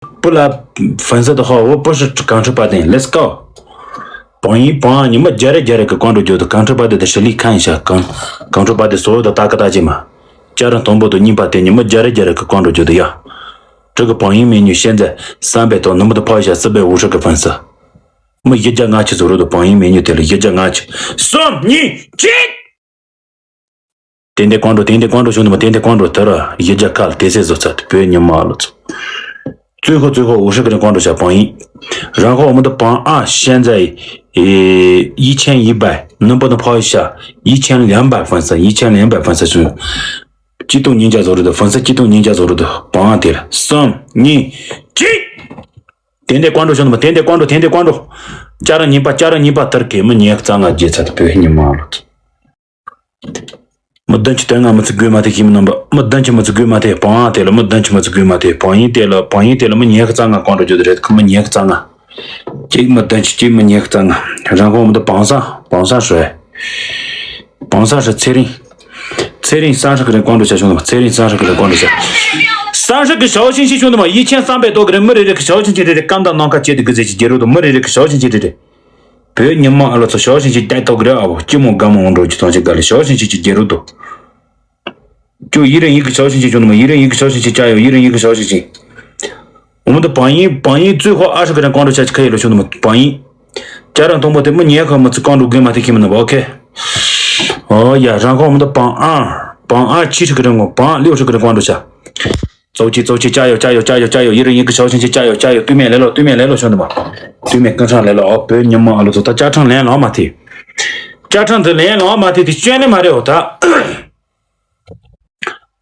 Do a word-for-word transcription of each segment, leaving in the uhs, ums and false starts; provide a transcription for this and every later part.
不来粉丝的话，我不是港车八点，Let's go。榜一榜二，你们加热加热个关注就的港车八点的实力看一下，港港车八点所有的大哥大姐们，加上同步的宁波店，你们加热加热个关注就的呀。这个榜一美女现在三百多，能不能跑一下四百五十个粉丝？我们一家俺去走路的榜一美女店了，一家俺去，三二一。 点点关注，点点关注，兄弟们，点点关注，得了，一家看了，点赞做啥的，不要你妈了，操！最后最后五十个人关注下榜一，然后我们的榜二现在，呃，一千一百，能不能跑一下一千两百粉丝？一千两百粉丝是激动人家走路的，粉丝激动人家走路的，榜二点了，三二一。点点关注，兄弟们，点点关注，点点关注，加上你把加上你把嘚儿给么你也咋个节操的，不要你妈了，操！ མི་བདུན་གྱི་དོན་ང་མི་ཚེ་དགོས་མ་ཐེ་ཁྱིམ་རྣམ་པ། མི་བདུན་གྱི་མི་ཚེ་དགོས་མ་ཐེ་བང་ཨ་དེ་ལ། མི་བདུན་གྱི་མི་ཚེ་དགོས་མ་ཐེ་བང་ཡིན་དེ་ལ། བང་ཡིན་དེ་ལ་མི་ཉི་ཤུ་རྩ་ལྔ་གང་འགྲོ་རྒྱུ་དེ་རེད། ཁི་མི་ཉི་ཤུ་རྩ་ལྔ། གཅིག་མི་བདུན་གྱི་གཅིག་མི་ཉི་ཤུ་རྩ་ལྔ། རང་ཁོང་མི་འདུག་བང་ས་བང་ས་ཧྲོས། བང་ས་ཧྲོས་ཚེ་རིང་། ཚེ་རིང་སང་ཧྲི་གི་རེད་གང་འགྲོ་བྱ་བྱུང་དུ། ཚེ་རིང་སང་ཧྲི་གི་རེད་གང་འགྲོ་བྱ། སང་ཧྲི་གི་ཞའོ་ཤིང་ཤིང་བྱུང་དུ་མ་ཡིན་ཆེན་བསམ་པའི་ཏོག་གི་རེད། མི་རེ་རེ་གི་ཞའོ་ཤིང་ཆེན་རེ་རེ་ཀམ་དང་ནང་ཁ་བྱེད་དུ་གི་ཟེར་གྱི་རྒྱལ་རོ་དུ་མི་རེ་རེ་གི་ཞའོ་ཤིང་ཆེན་རེ་རེ། བོད་ཉི་མ་ཨ་ལོ་ཚོ་ཞའོ་ཤིང་ཆེན་བསྡད་ཐོག་གི་རེད་ཨ་བོ། ཅི་མོ་དགའ་མོ་འོང་འགྲོ་གྱི་ཐང་ཆེན་དགའ་ལེ། ཞའོ་ཤིང་ཆེན་གྱི་རྒྱལ་རོ་དུ། ཅོ་ཡི་རེ་ཡི་གི་ཞའོ་ཤིང་ཆེན་ཅོ་ནུ་མ་ཡི་རེ་ཡི་གི་ཞའོ་ཤིང་ཆེན་ཅ་ཡོ་ཡི་རེ་ཡི་གི་ཞའོ་ཤིང་ཆེན། འོ་མ་འདི་བང་ཡིན་བང་ཡིན་བཙོས་ཁོ་ཨ་ཧྲི་གི་རང་ཀོང་འགྲོ་ཆ་ཆི་ཁ་ཡི་ལོ་ཤུ་ནུ་མ་བང་ཡིན། ཅ་རང་ཐོང་པོ་དེ་མི་ཉེ་ཁ་མི་ཚི་ཀོང་འགྲོ་དགོས་མ་ཐེ་ཁྱི་མི་ནུ་བ་ཨོ་ཁེ། ཨོ་ཡ་རང་ཁོ་འོ་མ་འདི་བང་ཨ་བང་ཨ་ཆི་ཧྲི་གི་རང་ངོ་བང་ལིའུ་ཧྲི་གི་རང་ཀོང་འགྲོ་ཆ། ཙོག་ཅི་ཙོག་ཅི་ཅ་ཡོ་ཅ་ཡོ་ཅ་ཡོ་ཅ་ཡོ་ཡི་རེ་ཡི་གི་ཞའོ་ཤིང་ཆེན་ཅ་ཡོ་ཅ་ཡོ་སྟུད་སྨད་ལེ་ལོ་སྟུད་སྨད་ལེ་ལོ་ཤོ་ནུ་མ། སྟུད་སྨད་ཀུན་ཧྲང་ལེ་ལོ་ཨོ་བོད་ཉི་མ་ཨ་ལོ་ཚོ་ད་ཅ་ཁྲང་ལེན་ལོ་མ་ཐེ། ཅ་ཁྲང་དུ་ལེན་ལོ་མ་ཐེ་དེ་ཅོན་ནི་མ་རེད་འོ་ད།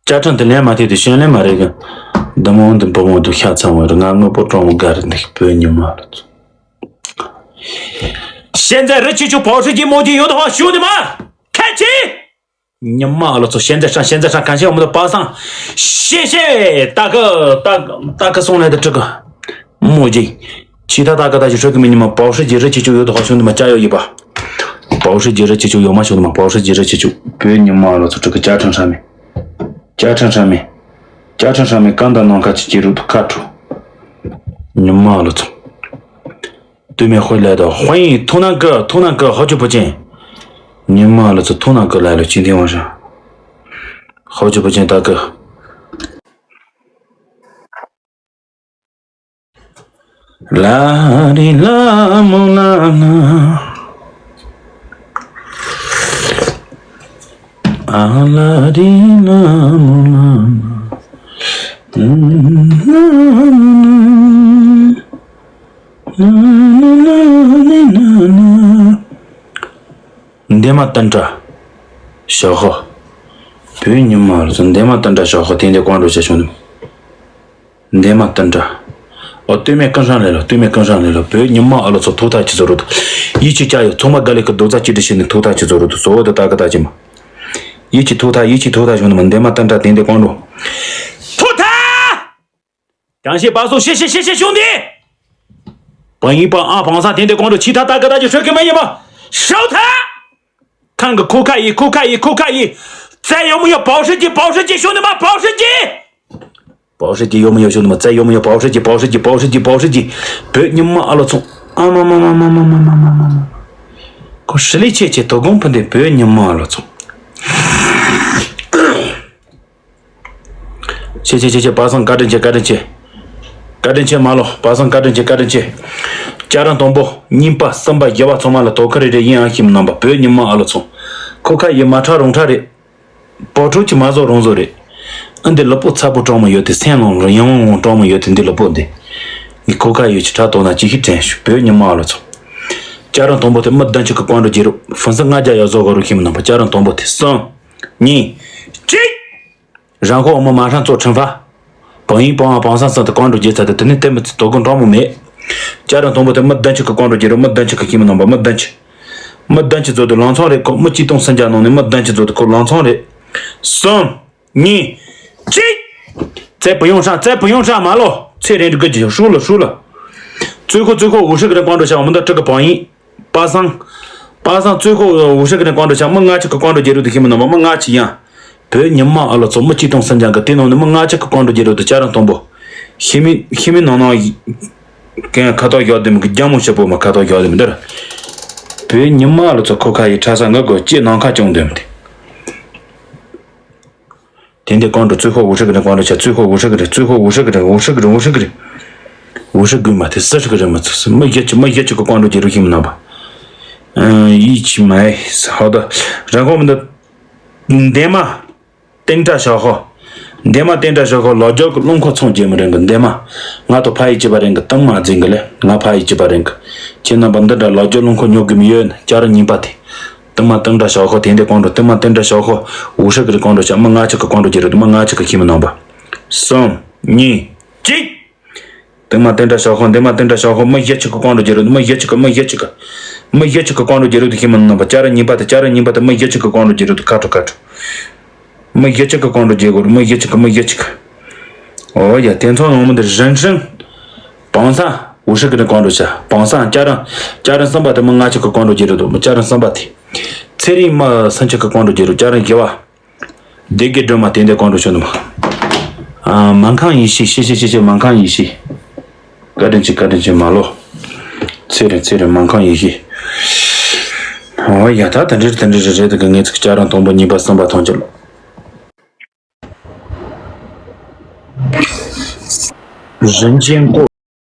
ཅ་ཁྲང་དུ་ལེན་མ་ཐེ་དེ་ཤན་ལེན་མ་རེད་གི། འདི་མོ་འདི་འབུ་མོ་འདུག་ཤ་ཚང་བ་རེད། ང་དངོས་པོ་གྲོང་མོ་དགའ་རེད་འདུག་བོད་ཉི་མ་ལ་ཚོ། ཤན་ཛ་རི་ཆི་ཆུ་བའོ་ཧྲི་ཀྱི་མོ་ཅི་ཡོད་དོ་ཧ་ཤུ་ནི་མ། ཁ་ཆི། ཉི་མ་ལ་ཚོ་ཤན་ཛ་ཧྲང་ཤན་ཛ་ཧྲང་གང་ཤེས་འོ་མ་དོ་པ་སང་། ཤེ་ཤེ་ཏ་ཀི་ཏ་ཏ་ཀི་སོང་ལེ་དུ་ཁྲི་གི་མོ་ཅི། ཆི་ཐ་ཏ་ཀི་ཏ་ཅི་ཧྲི་གི་མི་ཉི་མ་བའོ་ཧྲི་ཀྱི་རི་ཆི་ཆུ་ཡོད་དོ་ཧ་ཤུ་ནི་མ་ཅ་ཡོ་ཡི་པ། བའོ་ཧྲི་ཀྱི་རི་ཆི་ཆུ་ཡོད་མ་ཤུ་ནི་མ་བའོ་ཧྲི་ཀྱི་རི་ཆི་ཆུ་བོད་ཉི་མ་ལ་ཚོ་ཁྲི་གི་ཅ་ཁྲང་ཧྲ་མི། ཅ་ཁྲང་ཧྲ་མི། ཅ་ཁྲང་ཧྲ་མི་ཀ་འདའ་ནང་ཁ་ཆི་ཅི་རུ་དུ་ཁ་ཁྲུ། ཉི་མ་ལ་ཚོ། སྟུད་སྨད་དཔེ་ལས་དང་དཔེ་ཡིན་ཐུག་ན་ཀི་ཐུག་ན་ཀི་ཧོ་ཅུ་པོ་ཅན། ཉི་མ་ལ་ཚོ་ཐུག་ན་ཀི་ལ་ལ་ཅི་འདི་བ་ཧྲ། ཧོ་ཅུ་པོ་ཅན་ད་ཀི། ལ་རི་ལ་མོ་ལ་ལ། ཨ་ལ་རི་ལ་མོ་ལ་ལ། འདན་མ་ཏན་ཏྲ་ཞོག་ཧོ། བོད་ཉི་མ་ལ་ཚོ་འདན་མ་ཏན་ཏྲ་ཞོག་ཧོ་དེ་འདི་ཀོང་འགྲོ་བྱ་བྱུང་ནུ། འདན་མ་ཏན་ཏྲ། ཨོ་སྟོད་སྨད་ཀུན་ཧྲང་ལེ་ལོ་སྟོད་སྨད་ཀུན་ཧྲང་ལེ་ལོ་བོད་ཉི་མ་ཨ་ལོ་ཚོ་ཐུག་ཐག་ཆི་ཚོ་རུ་དུ། ཡི་ཆི་ཅ་ཡོ་ཚོང་མ་དགའ་ལེ་ཀི་རྡོ་རྩ་ཅི་འདྲི་ཤེས་ནི་ཐུག་ཐག་ཆི་ཚོ་རུ་དུ་སོ་བོ་དུ་ཏ་ཀི་ཏ་ཅི་མ། ཡི་ཆི་ཐུག་ཐག་ཡི་ཆི་ཐུག་ཐག་བྱུང་ནི་མ་འདན་མ་ཏན་ཏྲ་དེ་འདི་ཀོང་འགྲོ། ཐུག་ཐག་ཀྱང་ཤེས་པ་སོ་ཤེ་ཤེ་ཤེ་ཤེ་བྱུང་དེ། བང་ཡིན་བང་ཨ་བང་ས་དེ་འདི་ཀོང་འགྲོ་ཆི་ཐ་ཏ་ཀི་ཏ་ཅི་ཧྲི་གི་མ་ཡིན་པ། ཧྲོ་ཐ། ཁང་གི་ཁོ་ཁ་ཡི་ཁོ་ཁ་ཡི་ཁོ་ཁ་ཡི། རྩ་ཡོ་མོ་ཡོ་བའོ་ཧྲི་ཀྱི་བའོ་ཧྲི་ཀྱི་ཤོ་ནི་མ་བའོ་ཧྲི་ཀྱི། བའོ་ཧྲི་ཀྱི་ཡོ་མོ་ཡོ་ཤོ་ནི་མ་རྩ་ཡོ་མོ་ཡོ་བའོ་ཧྲི་ཀྱི་བའོ་ཧྲི་ཀྱི་བའོ་ཧྲི་ཀྱི་བའོ་ཧྲི་ཀྱི། བོད་ཉི་མ་ཨ་ལོ་ཚོ། ཨ་མ་མ། ཁོ་ཧྲི་ལི་ཆེ་ཆེ་དོ་དགོང་ཕུ་འདི་བོད་ཉི་མ་ཨ་ལོ་ཚོ། ཆེ་ཆེ་ཆེ་ཆེ་པ་སང་བཀའ་དྲིན་ཆེ་བཀའ་དྲིན་ཆེ། བཀའ་དྲིན་ཆེ་མ་ལོ་པ་སང་བཀའ་དྲིན་ཆེ་བཀའ་དྲིན་ཆེ། ཅ་རང་དང་པོ་གཉིས་པ་གསུམ་པ་བཞི་པ་ཚང་མ་ལ་དོ་ཁུར་རེ་རེ་ཡིན་ཨང་ཤིམ་རྣམ་པ་བོད་ཉི་མ་ཨ་ལོ་ཚོ། ཁོ་ཁ་ཡི་མ་ཁྲ་རོང་ཁྲ་རེད། བོ་ཁྲུ་ཅི་མ་བཟོ་རོང་བཟོ་རེད། ཨ་འདི་ལུ་པོ་ཚ་པོ་གྲོང་མོ་ཡོད་དེ་སེམས་ལོང་ལོང་ཡང་ངོ་ངོ་གྲོང་མོ་ཡོད་དེ་འདི་ལུ་པོ་འདི། ངི་ཁོ་ཁ་ཡོད་ཅི་ཁྲ་དོ་ན་ཅི་ཤི་དྲན་ཞུ་བོད་ཉི་མ་ཨ་ལོ་ཚོ། ཅ་རང་དང་པོ་དེ་མི་བདུན་ཅིག་གི་ཀོང་འགྲོ་རྒྱལ་རུ་ཧྥུན་སི་ལྔ་བརྒྱ་ཡ་བཟོ་གོ་རུ་ཤིམ་རྣམ་པ་ཅ་རང་དང་པོ་དེ་གསུམ། གཉིས། གཅིག་རང་ཁོ་འོ་མ་མ་ཧྲང་ཙོ་ཁྲིམས་ཕ། བང་ཡིན་བང་བ་བང་སང་སང་དུ་ཀོང་འགྲོ་རྒྱལ་ཚ་དུ་དེ་ནི་དེ་མི་ཚི་དོ་དགོང་གྲོང་མོ་མེད། ཅ་རང་དང་པོ་དེ་མི་བདུན་ཅིག་གི་ཀོང་འགྲོ་རྒྱལ་རུ་མི་བདུན་ཅིག་གི་ཤིམ་རྣམ་པ་མི་བདུན་ཅིག་མི་བདུན་ཅིག་ཚོ་དུ་ལང་ཚང་རེད་ཁོ་མི་གཅིག་སྟོང་སུམ་བརྒྱ་ནང་ནས་མི་བདུན་ཅིག་ཚོ་དུ་ཁོ་ལང་ཚང་རེད། གསུམ། གཉིས། གཅིག་རྩེ་བུ་ཡོང་ཧྲང་རྩེ་བུ་ཡོང་ཧྲང་མ་ལོ། ཚེ་རིང་འདྲི་གི་ཧྲུ་ལ་ཧྲུ་ལ། ཙུའི་ཁོ་ཙུའི་ཁོ་འུ་ཧྲི་གི་རེ་ཀོང་འགྲོ་ཤ་མི་འདའ་ཀྲི་གི་བང་ཡིན། པ་སང་། པ་སང་ཙུའི་ཁོ་འུ་ཧྲི་གི་རེ་ཀོང་འགྲོ་ཤ་མི་ལྔ་ཅིག་གི་ཀོང་འགྲོ་རྒྱལ་རུ་དུ་ཤི་མི་ནོ་མ་མི་ལྔ་ཅིག་ཡང་། བོད་ཉི་མ་ཨ་ལོ་ཚོ་མི་གཅིག་སྟོང་སུམ་བརྒྱ་གི་དེ་ནང་ནས་མི་ལྔ་ཅིག་གི་ཀོང་འགྲོ་རྒྱལ་རུ་དུ་ཅ་རང་དང་པོ། ཤི་མི་ཤི་མི་ནང་ནང་གན་ཁ་ཐོག་བཞག་དེ་མི་གི་རྒྱ་མོ་ཞབས་པོ་མ་ཁ་ཐོག་བཞག་དེ་མི་འདིར། བོད་ཉི་མ་ལ་ཚོ་ཁོ་ཁ་ཡི་ཁྲ་ས་ང་གོ་ཅེ་ནང་ཁ་ཅུང་དེ་མི་དེ། དེ་འདི་ཀོང་འགྲོ་ཙུ་ཧོ་ཝུ་ཧྲི་གི་རེད། ཀོང་འགྲོ་ཆ་ཙུ་ཧོ་ཝུ་ཧྲི་གི་རེད། ཙུ་ཧོ་ཝུ་ཧྲི་གི་རེད། ཝུ་ཧྲི་གི་རེད། ཝུ་ཧྲི་གི་རེད། ཝུ་ཧྲི་གི་རེད། ཝུ་ཧྲི་གི་མ་དེ་སི་ཧྲི་གི་རེད། མ་ཚུགས་སི་མི་ཡ་ཅི་མི་ཡ་ཅི་གི་ཀོང་འགྲོ་རྒྱལ་རུ་ཤི་མི་ནང་པ། ཡིད་ཆི་མ་ཧོ་ད་རང་ཁོ་མི་འདི། འདན་མ་སྟེང་བཀྲ་ཤག་ཧོ། འདན་མ་སྟེང་བཀྲ་ཤག་ཧོ་ལོ་རྒྱུ་གི་རླུང་འཁོར་ཚོང་རྒྱལ་མི་རིང་གི་འདན་མ། ང་དང་ཕ་ཡི་ཅི་པ་རིང་གི་སྟེང་མ་འཛིན་གི་ལེ། ང་ཕ་ཡི་ཅི་པ་རིང་གི། ཁྱེད་རྣམ་པ་འདི་འདྲ་ལོ་རྒྱུ་རླུང་འཁོར་ཉོ་གི་མི་ཡོད་ན་ཅ་ར་ཉིན་པ་དེ། སྟེང་མ་སྟེང་བཀྲ་ཤག་ཧོ་དེ་འདི་ཀོང་འགྲོ་སྟེང་མ་སྟེང་བཀྲ་ཤག་ཧོ། ཝུ་ཧྲི་གི་རེད། ཀོང་འགྲོ་ཆ་མི་ང་ཅི་གི་ཀོང་འགྲོ་རྒྱལ་རུ་མི་ང་ཅི་གི་ཤི་མི་ནང་པ། གསུམ། གཉིས། གཅིག་སྟེང་མ་སྟེང་བཀྲ་ཤག་ཧོ། འདན་མ་སྟེང་བཀྲ་ཤག་ཧོ། མི་ཡ་ཅི་གི་ཀོང་འགྲོ་རྒྱལ་རུ་མི་ཡ་ཅི་གི་མི་ཡ་ཅི་གི། མི་ཡ་ཅི་གི་ཀོང་འགྲོ་རྒྱལ་རུ་དུ་ཤི་མི་ནང་པ། ཅ་ར་ཉིན་པ་དེ་ཅ་ར་ཉིན་པ་དེ་མི་ཡ་ཅི་གི་ཀོང་འགྲོ་རྒྱལ་རུ་དུ་ཁ་ཁྲོ་ཁ་ཁྲོ། མི་ཡ་ཅི་གི་ཀོང་འགྲོ་རྒྱལ་གོ་རུ་མི་ཡ་ཅི་གི་མི་ཡ་ཅི་གི། ཨོ་ཡ་དེ་ཚོ་ནང་མི་འདི་རིན་ཧྲིན། བང་སང་ཝུ་ཧྲི་གི་ནི་ཀོང་འགྲོ་ཆ་བང་སང་ཅ་ར། ཅ་ར་གསུམ་པ་དེ་མི་ང་ཅི་གི་ཀོང་འགྲོ་རྒྱལ་རུ་དུ་མི་ཅ་ར་གསུམ་པ་དེ། ཚེ་རིང་མི་སུམ་ཅུ་གི་ཀོང་འགྲོ་རྒྱལ་རུ་ཅ་ར་བཞི་བ། སྡེ་དགེ་སྒྲོལ་མ་དེ་འདི་ཀོང་འགྲོ་ཆོད་ནུ་མ། ཨ་མ་ཁང་ཡེ་ཤེས་ཤེས་ཤེས་ཤེས་ཤེས་མ་ཁང་ཡེ་ཤེས། བཀའ་དྲིན་ཆེ་བཀའ་དྲིན་ཆེ་མ་ལོ། ཚེ་རིང་ཚེ་རིང་མ་ཁང་ཡེ་ཤེས། ཨོ་ཡ་ད་ད་འདྲི་ད་འདྲི་རེ་རེ་ད་གི་ངེད་ཚིག་ཅ་རང་དང་པོ་གཉིས་པ་གསུམ་པ་ཐོང་ཅི་ལོ། རིན་ཆེན་ཀོ།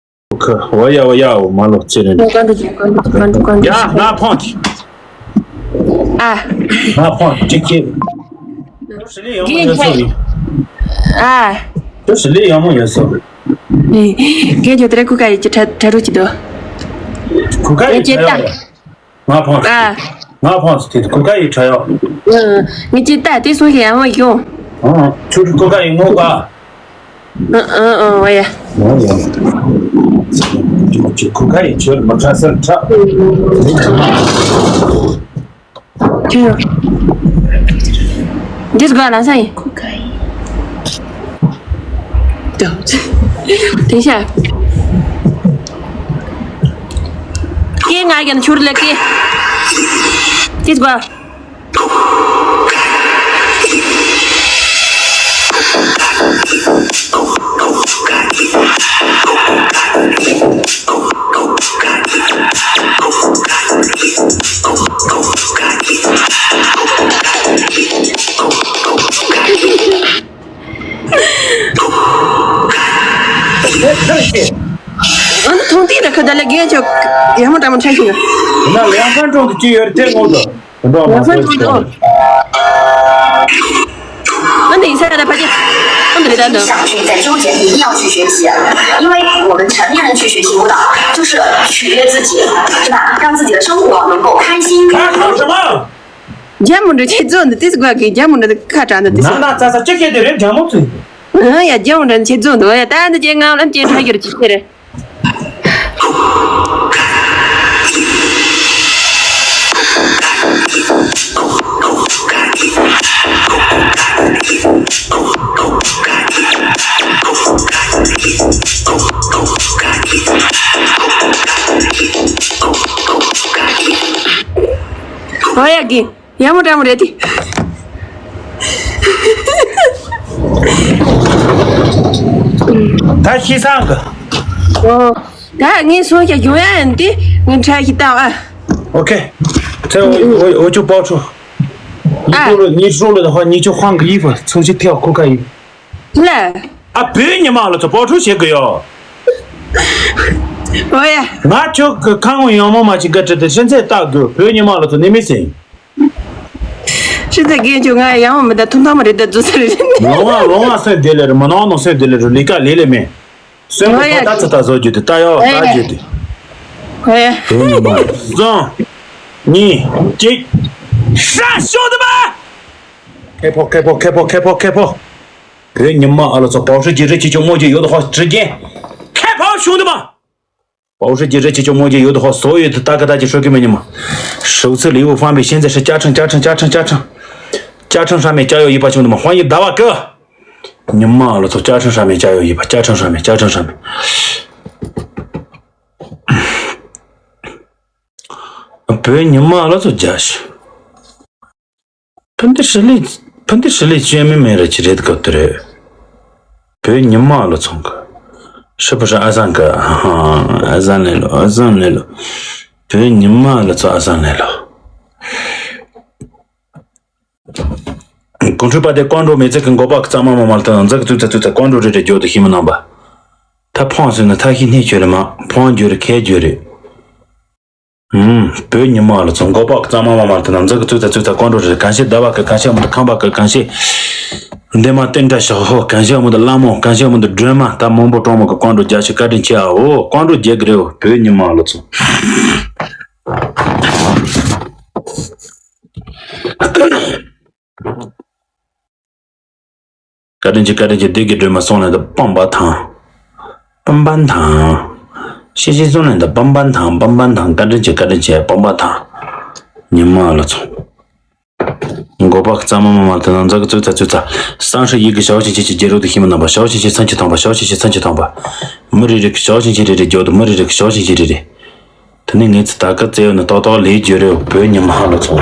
ཁ། ཝ་ཡ་ཝ་ཡ་འོ་མ་ལོ་ཚེ་རིང་། ཀོང་འགྲོ་རྒྱལ་ཀོང་འགྲོ་ཀོང་འགྲོ་ཀོང་འགྲོ། ཡ་ང་ཕོན་ཏི། ཨ། ང་ཕོན་ཏི་ཅི་ཁྱེད། ཞི་ལི་ཡང་མོ་ཡོད་སོ་ཡིན། ཨ། ཞི་ལི་ཡང་མོ་ཡོད་སོ། རྒན་ཁྱོད་དེ་རིང་ཁུ་ཁ་ཡི་ཅི་ཁྲ་ཁྲ་རུ་ཅི་དོ། ཁུ་ཁ་ཡི་ཅི་ཁྲ་ཡོད། ང་ཕོན་ཏི། ཨ། ང་ཕོན་ཏི་ཁུ་ཁ་ཡི་ཁྲ་ཡོད། ངི་ཅི་ད་དེ་སོང་ཞིག་ཡང་མོ་ཡོང་། ཨ། ཁུ་ཁ་ཡི་ངོ་ག་ཨ་ཨ་ཨ་ཝ་ཡ། ཨོ་ཡ། ཁུ་ཁ་ཡི་ཆོས་མ་ཁ་སར་ཁྲ། ཁྱོད། འདིས་ག་ལ་ས་ཡིན། ཁུ་ཁ་ཡི། དེ་ཤ། ཀེ་ང་རྒན་ཆུར་ལ་ཀེ། འདིས་ག་ཨ་ནི་ཐུང་ཐིང་ར་ཁ་ད་ལ་རྒན་ཆོག་ཡ་མོ་ཏྲ་མོ་ཆ་ཞིག་ན་ལེང་ཁང་གྲོང་དུ་ཅི་ཡོད་དེ་ངོ་དུ། 我们中国，那等一下，他就，那等一下，等。想去在中间一定要去学习，因为我们成年人去学习舞蹈，就是取悦自己，是吧？让自己的生活能够开心。他说什么？ རྒྱ་མོ་འདྲ་ཁྱེད་ཚོ་འདི་ཏིས་གོ་གི་རྒྱ་མོ་འདྲ་ཁ་གྲག་འདི་ཏིས། ན་ན་ཙ་ཙ་ཅི་ཁྱེད་དེ་རེད་རྒྱ་མོ་ཚོས། ཨ་ཡ་རྒྱ་མོ་འདྲ་ཁྱེད་ཚོ་འདི་ཡ་ད་འདི་ཁྱེད་ངའི་ལམ་ཁྱེད་ཁྲ་གྱུར་ཅི་ཁྱེད་རེད། ཨོ་ཡ་གི་ཡ་མོ་ཀྲ་མོ་རེད་དེ། ད་ཤི་སང་གི། ཨོ། ད་ངས་སོང་ཀྱང་ཡོང་ཡ་ཡིན་ཏེ་ངས་ཁྲ་ཞིག་བཏང་ཨ། ཨོ་ཁེ། ཚེ་འོ་འོ་འོ་ཅོ་པའོ་ཆོ། ཨ། ཉི་ཤུ་ལོ་ཉི་ཤུ་ལོ་ཧ་ཉི་ཤུ་ཧང་གི་ཡིན་པ་ཚང་ཞིག་ཐེའོ་ཁོ་ཁ་ཡིན། ལ། ཨ་བོད་ཉི་མ་ལ་ཚོ་པའོ་ཆོ་བྱེད་གི་ཡོ། ཨོ་ཡ། ང་ཁྱོད་ཀྱི་ཁ་ངོ་ཡང་མོ་མ་ཅིག་ག་ཁྲི་དེ་ཤིན་ཚད་ལྟ་དགོས་བོད་ཉི་མ་ལ་ཚོ་ནི་མི་སེང་། ཤིན་ཚད་རྒན་ཁྱོད་ང་ཡང་མོ་མི་ད་ཐུང་ཐང་མ་རེད་ད་རྫུ་ས་རེད། ལོང་བ་ལོང་བ་སེམས་བདེ་ལེ་རེད་མ་ནང་ནང་སེམས་བདེ་ལེ་རེད་ལི་ཀ་ལི་ལེ་མེ། སེམས་ཨོ་ཡ། ད་ཚ་ད་བཟོ་རྒྱུ་དེ་ད་ཡོ་ཨོ་ད་ཡ། རྒྱུ་དེ། ཨོ་ཡ། བོད་ཉི་མ་བཟང་། གཉིས་གཅིག་ཧྲ་ཤོ་དུ་མ། ཁེ་ཕོ་ཁེ་ཕོ་ཁེ་ཕོ་ཁེ་ཕོ་ཁེ་ཕོ། བོད་ཉི་མ་ཨ་ལོ་ཚོ་པའོ་ཧྲི་ཇི་རི་ཁྱི་ཆུ་མོ་ཇི་ཡོད་ཧོ་ཁྲི་རྒྱན། ཁེ་ཕོ་ཤུང་དུ་མ། པའོ་ཧྲི་ཇི་རི་ཁྱི་ཆུ་མོ་ཇི་ཡོད་ཧོ་སོ་ཡོད་དུ་ད་ག་ད་ཅི་ཧྲོ་གི་མེ་ཉི་མ། ཧྲུའུ་ཚི་ལི་ཝུ་ཧྥང་པའི་ཤན་ཚེ་ཧྲི་ཅ་ཁྲང་ཅ་ཁྲང་ཅ་ཁྲང་ཅ་ཁྲང་། ཅ་ཁྲང་ཧྲ་མེ་ཅ་ཡོ་ཡི་པ་ཆུང་དུ་མ་ཧོ་ཡི་ཟླ་བ་ཀི། ཉི་མ་ཨ་ལོ་ཚོ་ཅ་ཁྲང་ཧྲ་མེ་ཅ་ཡོ་ཡི་པ་ཅ་ཁྲང་ཧྲ་མེ་ཅ་ཁྲང་ཧྲ་མེ། བོད་ཉི་མ་ལ་ཚོ་རྒྱ་ཞུ། ཕན་དེ་ཧྲི་ལི། ཕན་དེ་ཧྲི་ལི་བཅོས་མིན་མེད་ར་ཅི་རེད་ག་དེ་རེད། བོད་ཉི་མ་ལ་ཚོང་གི། 是不是阿三哥？啊，阿三来了，阿三来了。对，你妈了，这阿三来了。公车把这关注没这跟我爸怎么么么的，这个最最最最关注这这就的新闻吧。他胖是呢，他一天去了吗？胖就是开就是。ཨུམ། བོད་ཉི་མ་ལ་ཚོ་མགོ་པག་གཙང་མ་མ་མ་དེ་ན་འཛག་གི་ཙུག་ཙ་ཙུག་ཙ་ཀོང་ཀྲོ་རེད། གང་ཤེས་ཟླ་བ་གི། གང་ཤེས་མོ་དུ་ཁང་པ་གི། གང་ཤེས་འདན་མ་བསྟན་དགྲ་ཞག་ཧོ། གང་ཤེས་མོ་དུ་ལ་མོ། གང་ཤེས་མོ་དུ་སྒྲོལ་མ། ད་མང་པོ་གྲོང་མོ་གི་ཀོང་ཀྲོ་རྒྱ་ཤི་བཀའ་དྲིན་ཆེ་ཨ། འོ་ཀོང་ཀྲོ་རྒྱལ་གི་རེད། འོ་བོད་ཉི་མ་ལ་ཚོ། བཀའ་དྲིན་ཆེ། བཀའ་དྲིན་ཆེ། བདེ་གི་སྒྲོལ་མ་སོང་ལན་དུ་པང་པ་དང་། པང་པ་དང་། ཤེས་ཤེས་སོང་ལན་དུ་པང་པ་དང་། པང་པ་དང་། བཀའ་དྲིན་ཆེ། བཀའ་དྲིན་ཆེ། པང་པ་དང་། ཉི་མ་ལ་ཚོ། མགོ་པག་གཙང་མ་མ་མ་དེ་ན་འཛག་གི་ཙུག་ཙ་ཙུག་ཙ། སང་ཧྲི་ཡི་གི་ཞའོ་ཆིན་ཆིན་གྱི་རྒྱལ་རོགས་དུ་ཤི་མི་རྣམ་པ། ཞའོ་ཆིན་ཆིན་མཚན་གྱི་ཐང་པ། ཞའོ་ཆིན་ཆིན་མཚན་གྱི་ཐང་པ། མི་རེ་རེ་གི་ཞའོ་ཆིན་ཆིན་རེ་རེ་རྒྱོ་དུ། མི་རེ་རེ་གི་ཞའོ་ཆིན་ཆིན་རེ་རེ། དེ་ནས་ངས་ཚི་ད་ག་བཙལ་ཡོད་ན་ཏག་ཏག་ལས་རྒྱུ་རེ་བོད་ཉི་མ་ལ་ཚོ།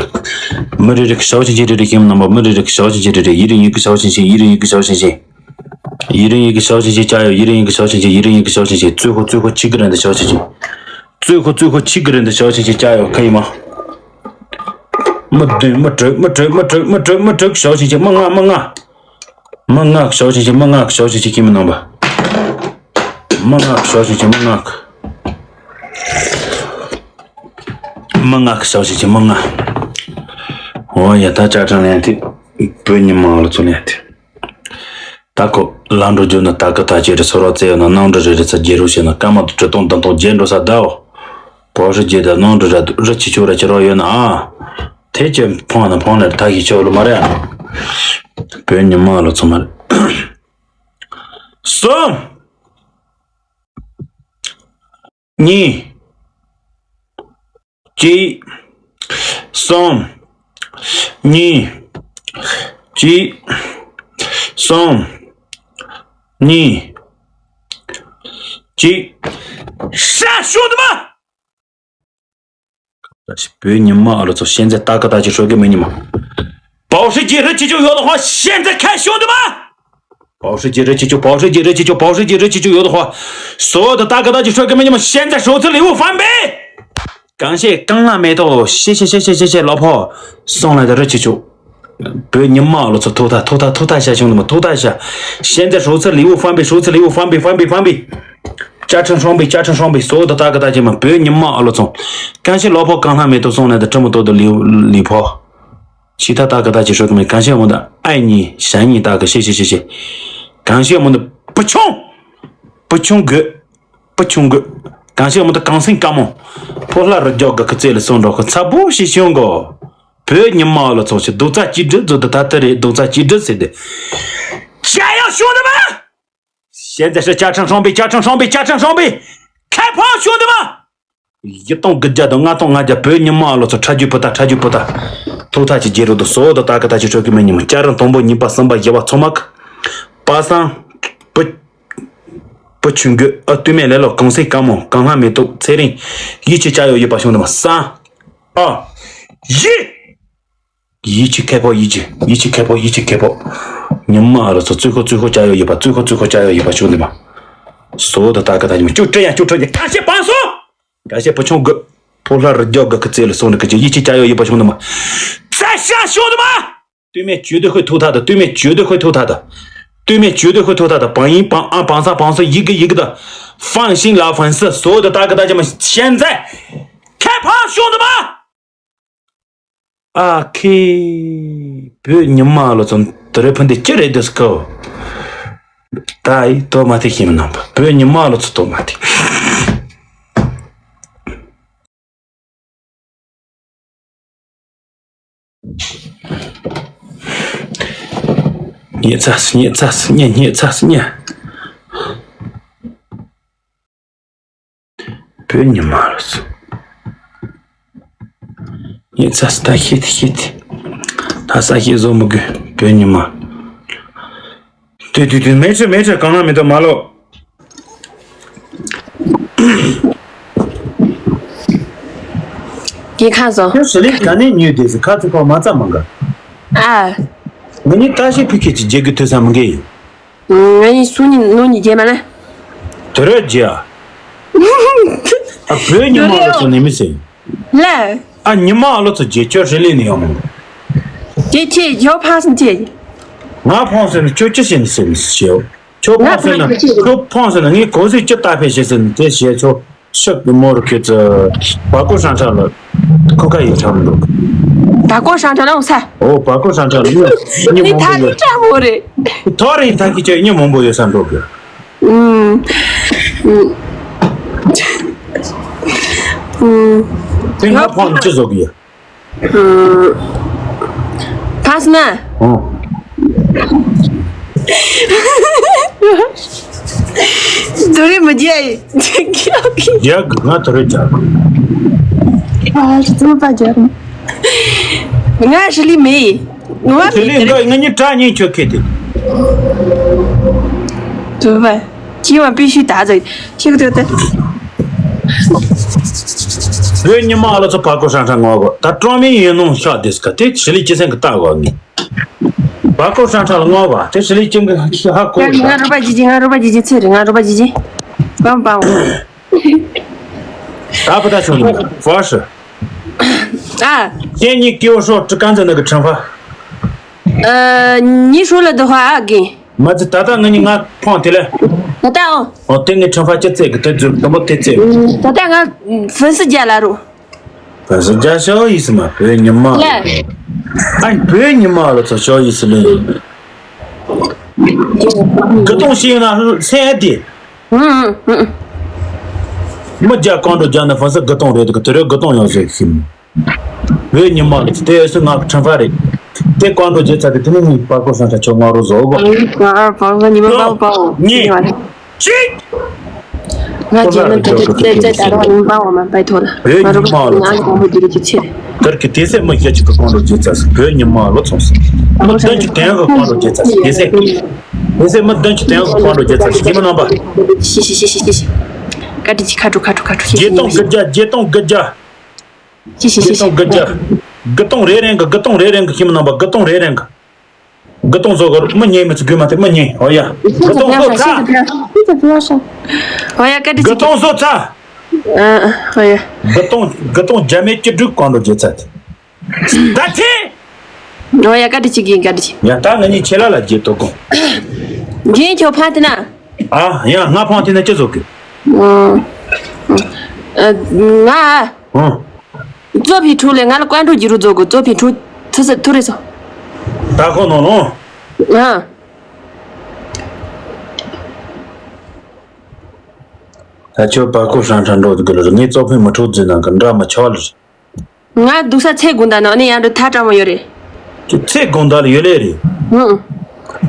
མི་རེ་རེ་གི་ཞའོ་ཆིན་ཆིན་རེ་རེ་ཤེས་མི་རྣམ་པ། མི་རེ་རེ་གི་ཞའོ་ཆིན་ཆིན་རེ་རེ། ཡི་རིང་ཡི་གི་ཞའོ་ཆིན་ཆིན། ཡི་རིང་ཡི་གི་ཞའོ་ཆིན་ཆིན། ཡི་རིང་ཡི་གི་ཞའོ་ཆིན་ཆིན་ཅ་ཡོ། ཡི་རིང་ཡི་གི་ཞའོ་ཆིན་ཆིན། ཡི་རིང་ཡི་གི་ཞའོ་ཆིན་ཆིན། ཙུའི་ཁོ་ཙུའི་ཁོ་ཆི་གི་རེ་འདི་ཞའོ་ཆིན་ཆིན། ཙུའི་ཁོ་ཙུའི་ཁོ་ཆི་གི་རེ་འདི་ཞའོ་ཆིན་ཆིན་ཅ་ཡོ། ཁ་ཡི་མ། མི་བདུན། མི་དྲུག་མི་དྲུག་མི་དྲུག་མི་དྲུག་མི་དྲུག་ཞའོ་ཆིན་ཆིན། མི་ལྔ། མི་ལྔ། མི་ལྔ་ཞའོ་ཆིན་ཆིན། མི་ལྔ་ཞའོ་ཆིན་ཆིན། ཤེས་མི་རྣམ་པ། མི་ལྔ་ཞའོ་ཆིན་ཆིན། མི་ལྔ། མི་ལྔ་ཞའོ་ཆིན་ཆིན། མི་ལྔ། འོ་ཡ། ད་ཅ་ཀྲང་ལན་ཏི་བོད་ཉི་མ་ལ་ཚོ་ལན་ཏི། ད་ཁོ་ལ་འགྲོ་རྒྱུ་ན་ད་གི་ད་ཅེ་རི་སོ་རོ་ཙེ་ཡོད་ན་ནང་འགྲོ་རེ་རེ་ཚ་རྒྱལ་རུ་ཤེས་ན་ཀ་མ་དུ་གྲི་སྟོང་དང་དང་རྒྱལ་འགྲོ་ས་ད་འོ། པོ་ཧྲི་རྒྱལ་ད་ནང་འགྲོ་ར་རི་ཆི་ཆོ་ར་ཆི་རོ་ཡོད་ན་ཨ། དེ་ཅེ་ཕོང་ན་ཕོང་ནར་ད་ཤི་ཆོ་ལོ་མ་རེད་ཨ། བོད་ཉི་མ་ལ་ཚོ་མ་རེད། གསུམ། གཉིས། གཅིག་གསུམ། གཉིས། གཅིག་གསུམ། གཉིས། གཅིག་ཤ་ཤོད་དུ་མ། བོད་ཉི་མ་ཨ་ལོ་ཚོ་ཤན་རྩེ་ཏ་ཀ་ཏ་ཅི་ཧྲོ་གི་མི་ཉི་མ། པའོ་ཧྲི་ཀྱི་རི་ཆི་ཆུ་ཡོད་དོ་ཧོ་ཤན་རྩེ་ཁ་ཤོད་དུ་མ། པའོ་ཧྲི་ཀྱི་རི་ཆི་ཆུ། པའོ་ཧྲི་ཀྱི་རི་ཆི་ཆུ། པའོ་ཧྲི་ཀྱི་རི་ཆི་ཆུ་ཡོད་དོ་ཧོ། སོ་དུ་ཏ་ཀ་ཏ་ཅི་ཧྲོ་གི་མི་ཉི་མ་ཤན་རྩེ་ཧྲོ་ཚུ་ལི་བུ་ཧྥན་པེ། གང་ཤེས་རྐང་ལག་མེ་ཏོག་ཤེ་ཤེ་ཤེ་ཤེ་ཤེ་ལོ་ཕོ། སོང་ལ་དུ་རི་ཆི་ཆུ། བོད་ཉི་མ་ཨ་ལོ་ཚོ་ཐུག་ཐ་ཐུག་ཐ་ཐུག་ཐ་ཤ་ཆུང་དུ་མ་ཐུག་ཐ་ཤ། ཤན་རྩེ་ཧྲོ་ཚུ་ལི་བུ་ཧྥན་པེ། ཧྲོ་ཚུ་ལི་བུ་ཧྥན་པེ། ཧྥན་པེ་ཧྥན་པེ། ཅ་ཁྲིན་ཧྲོང་པེ། ཅ་ཁྲིན་ཧྲོང་པེ། སོ་དུ་ཏ་ཀ་ཏ་ཅི་མ་བོད་ཉི་མ་ཨ་ལོ་ཚོ། གང་ཤེས་ལོ་ཕོ་རྐང་ལག་མེ་ཏོག་སོང་ལ་དུ་ཁྲི་མོ་ཏོ་དུ་ལི་ལི་ཕོ། ཤི་ཐ་ཏ་ཀ་ཏ་ཅི་ཧྲོ་གི་མེ། གང་ཤེས་མོ་དུ་ཨ་ཉི་ཞ་ཉི་ཏ་ཀ་ཤེ་ཤེ་ཤེ་ཤེ། གང་ཤེས་མོ་དུ་བུ་ཆུང་། བུ་ཆུང་གོ། བུ་ཆུང་གོ། གང་ཤེས་མོ་དུ་གང་སེང་ཀ་མོ། ཕོ་ལྷ་རུ་རྒྱོག་གི་ཁི་ཙེ་ལ་སོང་འགྲོ་ཁི་ཚ་བུ་ཤི་ཤོང་གོ། བོད་ཉི་མ་ལ་ཚོགས་ཆེ་རྡོག་རྩ་གཅིག་སྒྲིལ་བཟོ་དུ་ད་ལྟ་རེད། རྡོག་རྩ་གཅིག་སྒྲིལ་ཟེར་ཏེ། ཤ་ཡག་ཤོང་དུ་མ། ཤན་རྩེ་ཧྲི་ཅ་ཁྲིན་ཧྲོང་པེ། ཅ་ཁྲིན་ཧྲོང་པེ། ཅ་ཁྲིན་ཧྲོང་པེ། ཁ་ཕོ་ཤོང་དུ་མ། བཞི་སྟོང་དགུ་བརྒྱ་དང་ལྔ་སྟོང་ལྔ་བརྒྱ་བོད་ཉི་མ་ཨ་ལོ་ཚོ་ཁྲ་རྒྱུ་པུ་ཏ། ཁྲ་རྒྱུ་པུ་ཏ། ཐུག་ཐ་ཅི་རྒྱལ་རོ་དུ་སོ་དུ་ཏ་ཀ་ཏ་ཅི་ཧྲོ་གི་མི་ཉི་མ། ཅ་རང་དང་པོ་གཉིས་པ་གསུམ་པ་བཞི་པ་ཚོ་མ་ཀ། པ་སང་། བུ། བུ་ཆུང་གོ། ཨ་སྟོད་སྨད་ལེ་ལོ་གང་སེང་ཀ་མོ། རྐང་ལྷ་མེ་ཏོག་ཚེ་རིང་། ཡིད་ཆེས་ཅ་ཡོ་ཡིད་པ་ཤོང་དུ་མ་སང་། ཨ། ཡིད། ཡིད་ཆེས་ཁེ་པོ། ཡིད་ཆེས། ཡིད་ཆེས་ཁེ་པོ། ཡིད་ཆེས་ཁེ་པོ། ཉི་མ་ཨ་རོ་ཚོ་ཙུའི་ཁོ་ཙུའི་ཁོ་ཅ་ཡོ་ཡིད་པ། ཙུའི་ཁོ་ཙུའི་ཁོ་ཅ་ཡོ་ཡིད་པ་ཤོང་དུ་མ། སོ་དུ་ཏ་ཀ་ཏ་ཉི་མ་ཅུ་ཀྲི་ཡ་ཅུ་ཀྲི་ཡ་གང་ཤེས་པང་སོ། གང་ཤེས་བུ་ཆུང་གོ། ཕོ་ལྷ་རུ་རྒྱོག་གི་ཁི་ཙེ་ལ་སོང་ནི་ཀི་ཅི་ཡིད་ཆེས་ཅ་ཡོ་ཡིད་པ་ཤོང་དུ་མ། ཙ་ཤ་ཤོང་དུ་མ། སྟོད་སྨད་བྱོས་དུ་ཧོད་ཐུག་ཐ་དུ། སྟོད་སྨད་བྱོས་དུ་ཧོད་ཐུག་ཐ་དུ། སྟོད་སྨད་བྱོས་དུ་ཧོད་ཐུག་ཐ་དུ། བང་ཡིན་བང་ཨ་བང་ས་བང་སོ་ཡི་གི་ཡི་གི་དུ། ཧྥང་ཤིང་ལ་ཧྥང་སི་སོ་དུ་ཏ་ཀ་ཏ་ཅི་མ་ཤན་རྩེ། ཁ་ཕོ་ཤོང་དུ་མ། ཨ་ཁེ། བོད་ཉི་མ་ལོ་ཚོ་དུ་རེ་ཕུན་དེ་ཅི་རེད་དུ་སྐོ། ད་ཡི་ཏོ་མ་ཐེ་ཤེས་མི་རྣམ་པ། བོད་ཉི་མ་ལོ་ཚོ་ཏོ་མ་ཐེ། ཉེ་ཚ་སི་ཉེ་ཚ་སི་ཉེ་ཉེ་ཚ་སི་ཉེ། བོད་ཉི་མ་ལོ་སོ། ཉེ་ཚ་སི་ད་ཤེས་ཏེ་ཤེས་ཏེ། ད་ས་ཤེས་བཟོ་མི་དགོས་བོད་ཉི་མ། དུ་དུ་དུ་མེ་ཆུ་མེ་ཆུ་གང་ན་མེ་ཏོ་མ་ལོ། ཡིན་ཁ་བཟོ། ཁྱོད་ཞི་ལི་ག་ནས་ཉོས་དེ་ཟི་ཁ་ཚི་ཁོ་མ་ཙམ་མ་འགའ། ཨ། ང་ནི་ཀ་ཤི་ཕི་ཁེ་ཅི་རྒྱལ་གི་ཐོས་ས་མི་འགའ་ཡིན། ང་ནི་སུ་ནི་ནོ་ནི་རྒྱལ་མ་ན། དུ་རེད་རྒྱ། ཨ་བོད་ཉི་མ་ལ་སོང་ནས་མི་ཟེར། ལ། ཨ་ཉི་མ་ལོ་ཚོ་རྗེས་ཁྱོད་ཧྲི་ལི་ནས་ཡོང་མོ། དེ་ཁྱེད་ཇོ་ཕ་སན་ཁྱེད། ང་ཕོང་ཟེར་ནས་ཁྱོད་ཅི་བྱེད་ནས་ཟེར་ནས་ཞེའོ། ཁྱོད་ཕོང་ཟེར་ན་ཁྱོད་ཕོང་ཟེར་ན་ངས་གོ་ཟིག་ཅི་ལྟ་ཕེ་བྱེད་ཟེར་ནས་དེ་བྱས་ཚོ་ཤག་གི་མོ་རུ་ཁྱེད་ཚོ་བ་ཀོ་ཧྲང་ཁྲ་ལ་ཁོ་ཁ་ཡི་ཁྲ་མི་འདུག་བ་ཀོ་ཧྲང་ཁྲ་ལ་འོང་ས། ཨོ་བ་ཀོ་ཧྲང་ཁྲ་ལ་ཉི་ཉི་མོ་ནི་ཐ་ནི་ཁྲ་མོ་རེད། ཐོ་རེ་ཐ་ཁི་ཁྱོད་ཉི་མོ་འབོ་ཡོད་ས་འགྲོ་གི། ཨུམ། ཨུམ། ཨུམ། དེ་ང་ཕོང་ཅི་བཟོ་གི་ཡ། ཨུམ། ཐང་སི་ན། ཨོ། དོ་རེ་མི་རྒྱ་ཡི། རྒྱ་གི་ང་དོ་རེ་རྒྱ། ཨ་ཞི་ཙི་མ་པ་རྒྱ་རུ། ང་ཧྲི་ལི་མེ་ཡི། ང་ཧྲི་ལི་འགའ་ང་གཉིས་གྲ་གཉིས་ཁྱོད་ཁེ་དེ། དུ་བ། ཅི་བ་པི་ཤི་ད་ཛ་ཅི་གི་དུ་དེ། བོད་ཉི་མ་ཨ་ལ་ཚོ་བ་ཀོ་ཧྲང་ཧྲང་ངོ་གོ་ད་ཀྲོང་མི་ཡིན་ནོ་ཤ་དེས་ཀ་དེ་ཧྲི་ལི་ཅི་སེང་གི་ལྟ་གོ་ངི། བ་ཀོ་ཧྲང་ཧྲང་ལ་ངོ་གོ་དེ་ཧྲི་ལི་ཅི་གི་ཧ་གོ་ང་རུ་པ་ཇི་ཇི་ང་རུ་པ་ཇི་ཇི་ཚེ་རེ་ང་རུ་པ་ཇི་ཇི། པམ་པམ། ད་པ་ད་ཆུང་ནི་ཧྥ་ཧྲི། ཨ། ཁྱེད་གཉིས་ཀྱི་འོ་ཧྲོ་ཀྲི་ཀན་ཙེ་ནི་གི་ཁྲིམས་ཧྥ། ཨ། ཉི་ཧྲོ་ལ་དུ་ཧ་ཨ་གི། མ་ཙི་ད་ལྟ་ང་གཉིས་ང་ཕོང་དེ་ལས། ད་ལྟ་ཨོ། ཨོ་དེ་ངའི་ཁྲིམས་ཧྥ་ཅི་ཙེ་གི་དེ་ཛུར་དུམ་བུ་དེ་ཙེ། ད་ལྟ་ང་ཧྥན་སི་རྒྱ་ལ་རུ། ཧྥན་སི་རྒྱ་ཤོ་ཡིས་མ་བོད་ཉི་མ་ལ། ཨ་བོད་ཉི་མ་ལ་ཚོ་ཤོ་ཡིས་ལེ། གི་ཏོང་ཤེས་ན་སེ་དེ། མི་རྒྱ་གང་འགྲོ་རྒྱ་ནི་ཧྥན་སི་དགུ་སྟོང་རེད་དགུ་དེ་རེད་དགུ་སྟོང་ཡང་བཟོས་ཤིང་། བོད་ཉི་མ་རེད་དེ་སུ་ང་ཁྲང་ཧྥ་རེད། དེ་གང་འགྲོ་རྒྱལ་ཚ་དེ་དེ་ནི་ངའི་པ་ཀོ་སང་ཁྲ་ཆོ་ང་རོ་བཟོ་གོ། པ་ཀོ་ཉི་མ་པ་པ་ཉི་མ་ཅིག་ང་རྗེས་ནི་དེ་དེ་དེ་ད་རོགས་ཉི་མ་པ་འོ་མ་པའི་ཐོག་ལ་བོད་ང་རོ་ཉི་མ་ལོ་ང་གོང་བུ་དེ་རེད་ཅི་ཆེ། དར་གི་དེ་སེ་མི་ཤ་ཅིག་གི་གང་འགྲོ་རྒྱལ་ཚ་བོད་ཉི་མ་ལོ་ཚོང་སི་མི་དོན་གྱི་དོན་གི་གང་འགྲོ་རྒྱལ་ཚ་དེ་སེ། དེ་སེ་མི་དོན་གྱི་དོན་གི་གང་འགྲོ་རྒྱལ་ཚ་ཞིག་མི་རྣམ་པ། ཤི་ཤི་ཤི་ཤི་ཤི་ཤི། བཀའ་དྲིན་ཆེ་ཁ་དྲོ་ཁ་དྲོ་ཁ་དྲོ་ཤི་ཤི། རྗེ་སྟོང་དགུ་བརྒྱ་རྗེ་སྟོང་དགུ་བརྒྱ། ཤི་ཤི་ཤི་ཤི། དགུ་སྟོང་དགུ་བརྒྱ། དགུ་སྟོང་རེ་རེང་གི་དགུ་སྟོང་རེ་རེང་གི་ཁྱིམ་རྣམ་པ་དགུ་སྟོང་རེ་རེང་གི། དགུ་སྟོང་བཟོ་གི་མི་ཉན་མི་ཚོ་དགོས་མ་ཐེ་མི་ཉན་ཨོ་ཡ། དགུ་སྟོང་བཟོ་ཚ། ཨོ་ཡ་བཀའ་དྲིན་ཆེ། དགུ་སྟོང་བཟོ་ཚ། ཨོ་ཡ། དགུ་སྟོང་དགུ་སྟོང་རྒྱ་མེད་སྐྱིད་སྡུག་གང་འགྲོ་རྒྱལ་ཚ་དེ། ད་ཐེ། ཨོ་ཡ་བཀའ་དྲིན་ཆེ་གི་བཀའ་དྲིན་ཆེ། ཡ་ད་ང་གཉིས་ཁྱེད་ལ་ལ་རྒྱལ་དོ་དགོངས། རྒྱན་ཁྱོད་ཕན་ཐེ་ན། ཨ་ཡ་ང་ཕང་ཐེ་ན་ཅི་བཟོ་གི། ང་། ཨ། ཙོ་ཕི་ཁྲུ་ལས་ང་ལ་ཀོན་ཁྲུ་ཇི་རུ་ཛོ་གོ་ཙོ་ཕི་ཁྲུ་ཐུ་སི་ཐུ་རེ་སོ། ད་ཁོ་ནོ་ནོ། ཨ། ད་ཁྱོད་པ་ཀོ་ཧྲང་ཧྲང་འགྲོ་དགོས་ལ་ངས་ཙོ་ཕི་མི་ཁྲུ་ཛི་ནང་གི་འདྲ་མ་ཆོག་ལ། ང་འདུག་ས་ཚེ་དགོང་དག་ནང་ནས་ཡང་འགྲོ་ཐ་དྲང་མོ་ཡོད་རེད། ཁྱོད་ཚེ་དགོང་དག་ལ་ཡོད་ལེ་རེད། ཨུ།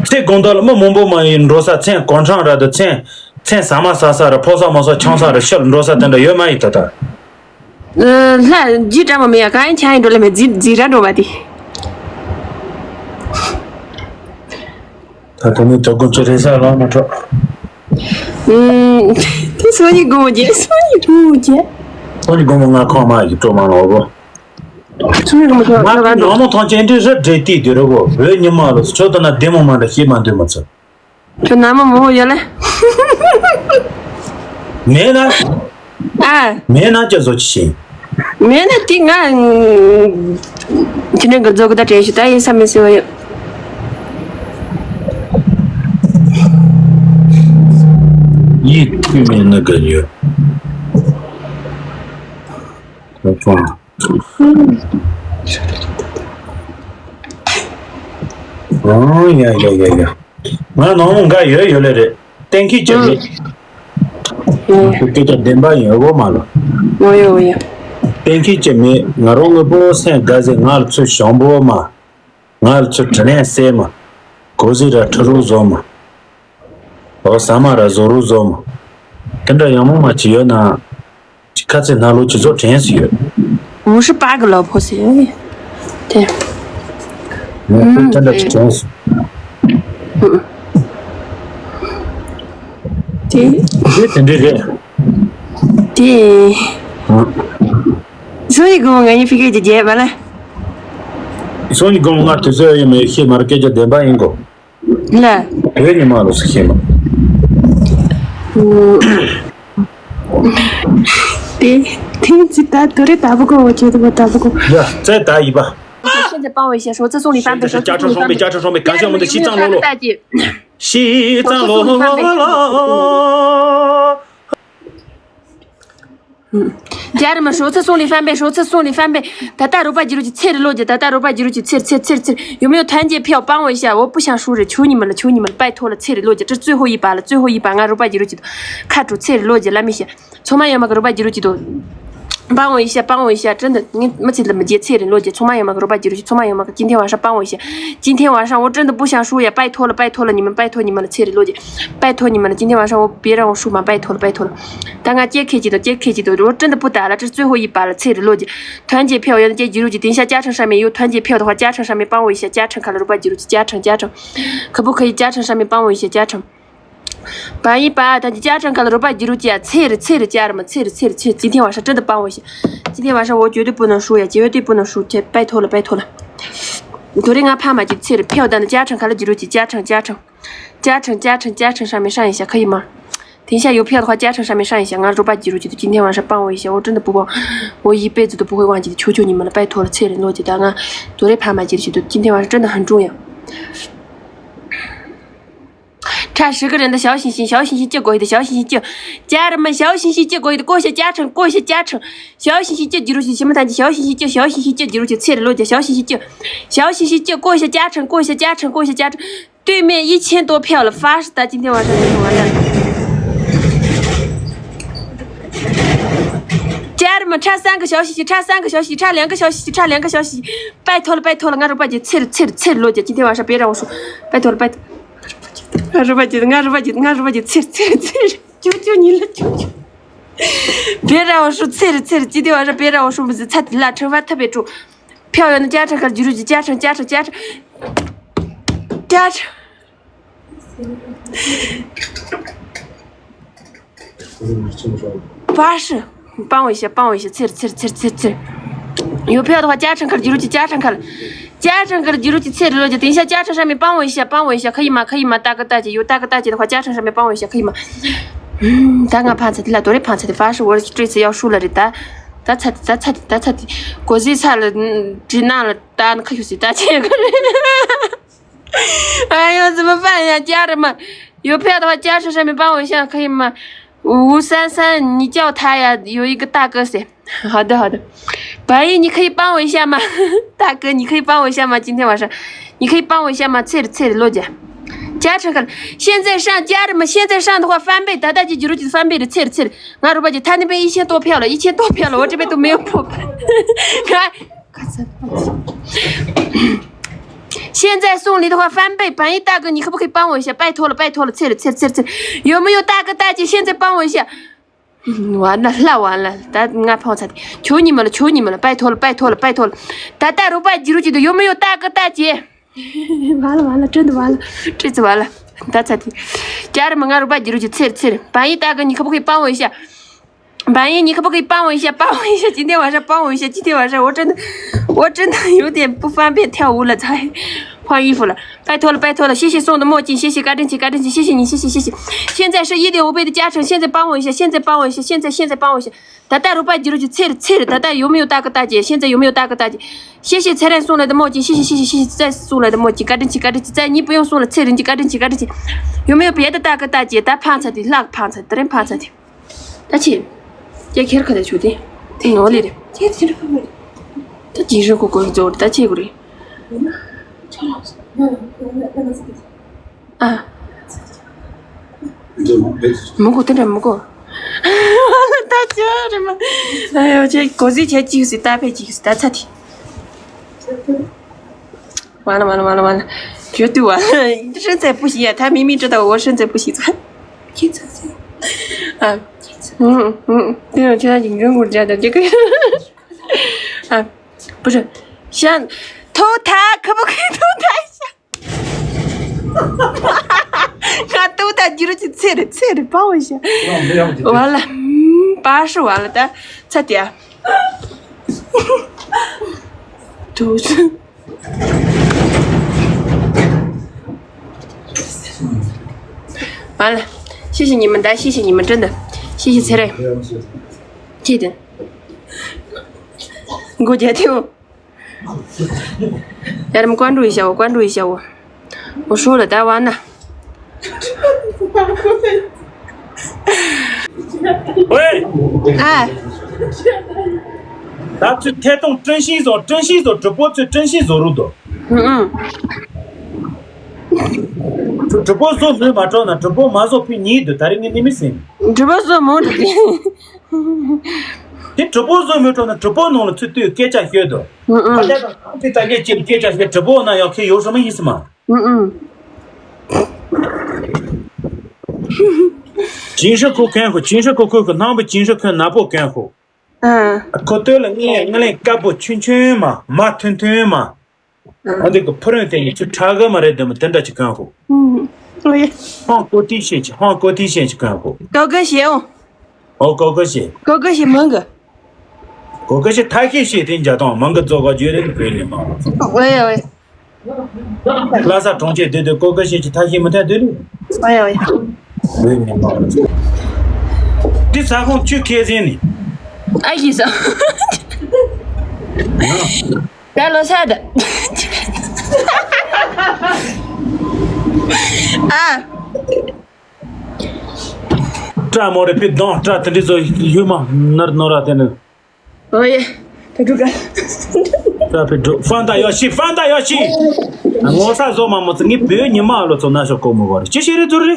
ཚེ་དགོང་དག་ལ་མི་མང་པོ་མ་ཡིན་འགྲོ་ས་མཚན་གོ་འཕྲང་ར་དུ་མཚན་མཚན་ཟ་མ་ཟ་ས་ར་ཕོ་ས་མོ་ས་ཆང་ས་ར་ཤི་ལ་འགྲོ་ས་དེ་འདྲ་ཡོད་མ་ཡིན་ད་ལྟ། ལྷ་རྒྱུད་དྲང་མོ་མེད་ཡ་གང་ཡིན་ཆ་ཡིན་འགྲོ་ལེ་མེད་རྫི་རྫི་ར་འགྲོ་བ་དེ། ད་དུང་ནི་དོ་དགོང་ཅི་རེད་ས་ལོང་མ་འཕྲོ། ཨུམ། དེ་སོ་ཡི་དགོང་རྒྱལ་སོ་ཡི་དགོང་རྒྱལ། སོ་ཡི་དགོང་མོ་ང་ཁོང་མ་ཡི་སྤྲོ་མ་ལོ་གོ། སོ་ཡི་དགོང་མོ་ང་ཁོང་ནོ་མོ་ཐང་ཅན་དེ་རི་འདྲེ་ཏི་དེ་རི་གོ་བོད་ཉི་མ་ལོ་ཆོ་ད་ན་བདེ་མོ་མ་འདྲ་ཤེས་མ་འདོད་མ་ཚོ། ཁྱོད་ནང་མི་མང་པོ་ཡོད་ལེ། མེད་ན། ཨ། མེད་ན་ཅི་བཟོ་ཅི་བྱེད། མེད་ན་དེ་ང་། ཁྱེད་རང་གི་རྫོགས་ཀྱི་ད་དྲན་ཞུ་ད་ཡིན་ས་མེད་ཟེར་བ་ཡོད། ཡིད་ཁུལ་མེད་ན་ག་ཡོད། ཨོ་ཡ་ཡ་ཡ་ཡ། ང་ནང་མོ་འགའ་ཡོད་ཡོད་ལེ་རེད། གཏན་འཁེལ་གྱི་མེད། ཨོ་ཡ། སྐད་ཆ་བདེན་པ་ཡིན་འོ་མ་ལོ། ཨོ་ཡ་ཨོ་ཡ། གཏན་འཁེལ་གྱི་མེད། ང་རང་ངོ་པོ་སེམས་དགའ་ཟེར། ང་ལ་ཚུར་ཞང་པོ་མ། ང་ལ་ཚུར་དྲི་ལན་གསལ་མ། གོ་ཟི་ར་ཁྲི་རུ་བཟོ་མ། ཨོ་ཟ་མ་ར་བཟོ་རུ་བཟོ་མ། དེ་འདྲ་ཡང་མོ་མ་ཅི་ཡོད་ན། ཁ་ཚེ་སྣ་ལོ་ཅི་ཚོ་དྲན་སུ་ཡོད། 五十八个老婆是有点。对。ངས་དེ་ལྟར་ཅི་དྲན་སུ། དེ། དེ་དེ་འདྲ་རེད། དེ། སོ་ཡི་དགོངས་ང་ཡི་ཕི་ཀེ་ཅི་རྒྱས་པ་ལ། སོ་ཡི་དགོངས་ང་དུས་ཚོད་ཡོད་མེད་ཤེས་མར་སྐད་ཆ་བདེན་པ་ཡིན་གོ། ལ། བོད་ཉི་མ་ལོ་སུ་ཤེས་མ། དེ་དེ་ཅི་ད་དོ་རེ་ད་བུ་གོ་བ་ཁྱོད་དུ་བ་ད་བུ་གོ། ཡ་ཙེ་ད་ཡི་པ། 现在帮我一下，首次送礼翻倍，首次送礼翻倍。加成双倍，加成双倍，感谢我们的西藏罗罗。大姐，西藏罗罗。嗯，家人们，首次送礼翻倍，首次送礼翻倍。ད་ལྟ་རོགས་པ་བྱེད་རོགས་ཀྱི་ཚེ་རེ་ལོ་རྒྱུ། ད་ལྟ་རོགས་པ་བྱེད་རོགས་ཀྱི་ཚེ་རེ་ཚེ་རེ་ཚེ་རེ། 有没有团结票帮我一下？我不想输人，求你们了，求你们了，拜托了，ཚེ་རེ་ལོ་རྒྱུ། 这最后一把了，最后一把，ང་རོགས་པ་བྱེད་རོགས་ཀྱི་འདུག་ཁ་དྲོ་ཚེ་རེ་ལོ་རྒྱུ་ལ་མི་ཤེས། ཚང་མ་ཡོད་མ་གི་རོགས་པ་བྱེད་རོགས་ཀྱི་འདུག 帮我一下，帮我一下，真的，你们自己怎么接？ཚེ་རིང་ལོ་རྒྱུ། ཚང་མ་ཡོད་མ་གི་རོགས་པ་བྱེད་རོགས་ཀྱི། ཚང་མ་ཡོད་མ་གི། 今天晚上帮我一下，今天晚上我真的不想输呀，拜托了，拜托了，你们拜托你们了，ཚེ་རིང་ལོ་རྒྱུ།拜托你们了，今天晚上我别让我输嘛，拜托了，拜托了。ད་ང་སྐྱེ་ཁེ་ཅི་དང་སྐྱེ་ཁེ་ཅི་དང་། 我真的不打了，这最后一把了，ཚེ་རིང་ལོ་རྒྱུ། 团结票要接记录记，等一下加成上面有团结票的话，加成上面帮我一下，加成卡了，རོགས་པ་བྱེད་རོགས་ཀྱི། 加成，加成，可不可以加成上面帮我一下，加成？ བན་ཡི་པ་ད་ཀྱི་བཅའ་ཁྲིམས་ཁ་ལ་རོགས་པ་བྱེད་རོགས་ཀྱི་ཡ། ཚེ་རེ་ཚེ་རེ་བཅའ་རེ་མ་ཚེ་རེ་ཚེ་རེ་ཚེ་རེ། 今天晚上真的帮我一下，今天晚上我绝对不能输呀，绝对不能输，拜托了，拜托了。 དོ་རེ་ང་ཕ་མ་ཀྱི་ཚེ་རེ་ཕེའོ་ད་ནི་བཅའ་ཁྲིམས་ཁ་ལ་བྱེད་རོགས་ཀྱི། 加成加成加成加成加成上面上一下可以吗？ 等一下邮票的话，加成上面上一下，ང་རོགས་པ་བྱེད་རོགས་ཀྱི་འདུག 今天晚上帮我一下，我真的不帮，我一辈子都不会忘记的，求求你们了，拜托了，ཚེ་རིང་ལོ་རྒྱུ། ད་ང་དོ་རེ་ཕ་མ་བྱེད་རོགས་ཀྱི་འདུག 今天晚上真的很重要。 差十个人的小星星，小星星救过一个，小星星救。家人们，小星星救过一个，过一下加成，过一下加成。小星星救记录记，什么团体？小星星救，小星星救记录记，谢谢罗姐，小星星救，小星星救，过一下加成，过一下加成，过一下加成。对面一千多票了，发誓他今天晚上就完蛋了。家人们，差三个小星星，差三个小星星，差两个小星星，差两个小星星，拜托了，拜托了，俺说拜托，谢谢谢谢谢谢罗姐，今天晚上别让我输，拜托了，拜托。 ང་རུ་བ་ཅི་ང་རུ་བ་ཅི་ང་རུ་བ་ཅི་ཚེར་ཚེར་ཚེར། ཅུ་ཅུ་ཉི་ལ་ཅུ་ཅུ། བེ་ར་བ་ཧྲུ་ཚེར་ཚེར། ཅི་དེ་བ་ར་བེ་ར་བ་ཧྲུ་མི་ཟི་ཚ་དི་ལ་ཁྲི་བ་ཐ་བེ་ཀྲུ། ཕྱག་ཡོད་ན་བཅའ་ཁྲིམས་ཁར་འཇུ་རུ་ཅི་བཅའ་ཁྲིམས་བཅའ་ཁྲིམས་བཅའ་ཁྲིམས། བཅའ་ཁྲིམས། 八十，帮我一下，帮我一下，刺儿刺儿刺儿刺儿刺儿。有票的话，加成卡了，记住去加成卡了，加成卡了，记住去刺儿了，等一下加成上面帮我一下，帮我一下，可以吗？可以吗？大哥大姐，有大哥大姐的话，加成上面帮我一下，可以吗？嗯，大哥胖子的了，多的胖子的，八十，我这次要输了的，打打擦的，打擦的，打擦的，果子擦了，嗯，只拿了，打那可就是打这个了。 哎呦，怎么办呀？家人们，有票的话，加持上面帮我一下，可以吗？五三三，你叫他呀，有一个大哥谁？好的，好的。白衣，你可以帮我一下吗？大哥，你可以帮我一下吗？今天晚上，你可以帮我一下吗？脆了，脆了，落姐。加成卡了，现在上，家人们，现在上的话翻倍，大大姐九十九翻倍的，脆了，脆了。俺说吧，就他那边一千多票了，一千多票了，我这边都没有破百。看， 现在送礼的话翻倍，板一大哥，你可不可以帮我一下？拜托了，拜托了，切了，切了，切了，切了，有没有大哥大姐现在帮我一下？嗯，完了，烂完了，大俺朋友才的，求你们了，求你们了，拜托了，拜托了，拜托了，大大如拜几如几的，有没有大哥大姐？完了完了，真的完了，这次完了，大才的，家人们，俺如拜几如几，切了，切了，板一大哥，你可不可以帮我一下？ 板一，你可不可以帮我一下？帮我一下，今天晚上帮我一下，今天晚上我真的，我真的有点不方便跳舞了，才换衣服了。拜托了，拜托了，谢谢送的墨镜，谢谢嘎正奇，嘎正奇，谢谢你，谢谢，谢谢。现在是一点五倍的加成，现在帮我一下，现在帮我一下，现在，现在帮我一下。大大如拜几如几，切了，切了，大大有没有大哥大姐？现在有没有大哥大姐？谢谢彩彩送来的墨镜，谢谢，谢谢，谢谢再送来的墨镜，嘎正奇，嘎正奇，再你不用送了，切了，你嘎正奇，嘎正奇。有没有别的大哥大姐？大胖子的，那个胖子，大人胖子的。 ད་ཆེ། ཀྱ་ཁེར་ཁ་ད་ཆུ་དེ། དེ་ནོ་ལེ་རེད། ཁྱེད་ཁྱེད་ཁ་མ་རེད། ད་ཅི་ཧྲི་ཁོ་ཁོ་ཡི་ཛོར་ད་ཆེ་གུ་རེད། ཨ། མི་གོ་དེ་འདྲ་མི་གོ། ད་ཅི་རེད་མ། ཨ་ཡོ་ཆེ་གོ་ཟི་ཆེ་ཅི་ཡོད་སི་ད་ཕེ་ཅི་ཡོད་སི་ད་ཚ་དེ། 完了完了完了完了，绝对完了！身材不行呀，他明明知道我身材不行，他。啊，嗯嗯，对了，现在已经跟我这样的这个，啊，不是，像偷他可不可以偷他一下？啊，偷他，你说去菜的菜的，帮我一下。完了，嗯，八十完了，但差点。都是。 完了，谢谢你们的，谢谢你们，真的，谢谢蔡rei。谢谢。给我讲听。让他们关注一下我，关注一下我。我说了，大家完了。喂，哎，ད་ཚོས་ཐད་གཏོང་བཀྲ་ཤིས་བཟོ། བཀྲ་ཤིས་བཟོ། གྲུ་པོ་ཚོས་བཀྲ་ཤིས་བཟོ་རུ་འདུག་ཨུ་ཨུ། གྲུ་པོ་བཟོ་ལོས་མ་གྲོགས་ན་གྲུ་པོ་མ་བཟོ་ཕི་ཉིད་དུ་ད་རེས་ངས་ནི་མི་ཟིན། གྲུ་པོ་བཟོ་མོ་འདུག་དེ། དེ་གྲུ་པོ་བཟོ་མོ་གྲོགས་ན་གྲུ་པོ་ནང་ལ་ཚུད་དུས་སྐད་ཆ་ཤོད་དོ། ཨུ་ཨུ། ཨ་ལས་ད་ཕི་ད་ངས་ཅིར་སྐད་ཆ་ཤོད། གྲུ་པོ་ན་ཡང་ཁེ་ཡོད་ས་མ་ཡིན་སི་མ། ཨུ་ཨུ། 金石口干口，金石口口口，南部金石口，南部干口。ཨ། ཁོ་ཏོ་ལ་ངས་ང་ལས་དཀར་པོ་ཆུན་ཆུན་མ་མ་ཐུན་ཐུན་མ། ཨ་འདི་གི་ཕུ་རོན་དེ་ཉིད་ཚུ་ཁྲ་གི་མ་རེད་དེ་མོ་དེ་འདྲ་ཅིག་གང་ཧོ། ཧང་ཀོ་ཏི་ཤེས་ཀྱི་ཧང་ཀོ་ཏི་ཤེས་ཀྱི་གང་ཧོ། ཀོ་ཀོ་ཤེས་ཨོ། ཨོ་ཀོ་ཀོ་ཤེས། ཀོ་ཀོ་ཤེས་མང་གི། ཀོ་ཀོ་ཤེས་ཐ་ཤེས་ཤེས་དེ་འཇའ་དང་མང་གི་རྫོགས་ག་བརྗོད་རེད་བོད་ལས་མང་། ཨོ་ཡ་ཨོ་ཡ། ལྷ་ས་གྲོང་ཁྱེར་བསྡད་དུས་ཀོ་ཀོ་ཤེས་ཀྱི་ཐ་ཤེས་མི་ཐ་དུས་རེད། ཨོ་ཡ་ཨོ་ཡ། བོད་ལས་མང་། འདི་ས་ཁོངས་ཆུ་ཁས་ཟིན་ནི། ཨ་ཤེས་སོང་། ད་ལོ་ས་ད། ཨ། སྐྲ་མོ་རེ་པི་གདོང་སྐྲ་དེ་འདྲི་ཚོ་ཡུལ་མ་ནར་ནོ་ར་དེ་ནི། ཨོ་ཡེ། ད་འགྲོ་ག་སྐྲ་པི་འགྲོ་ཧྥན་ཏ་ཡོ་ཤི། ཧྥན་ཏ་ཡོ་ཤི། ངོ་ས་བཟོ་མ་མོ་ཚོ་ངའི་བོད་ཉི་མ་ལོ་ཚོ་ན་ཤོག་གོ་མོ་གོ་རེ་ཅི་ཤེས་རེ་ཚོ་རེ།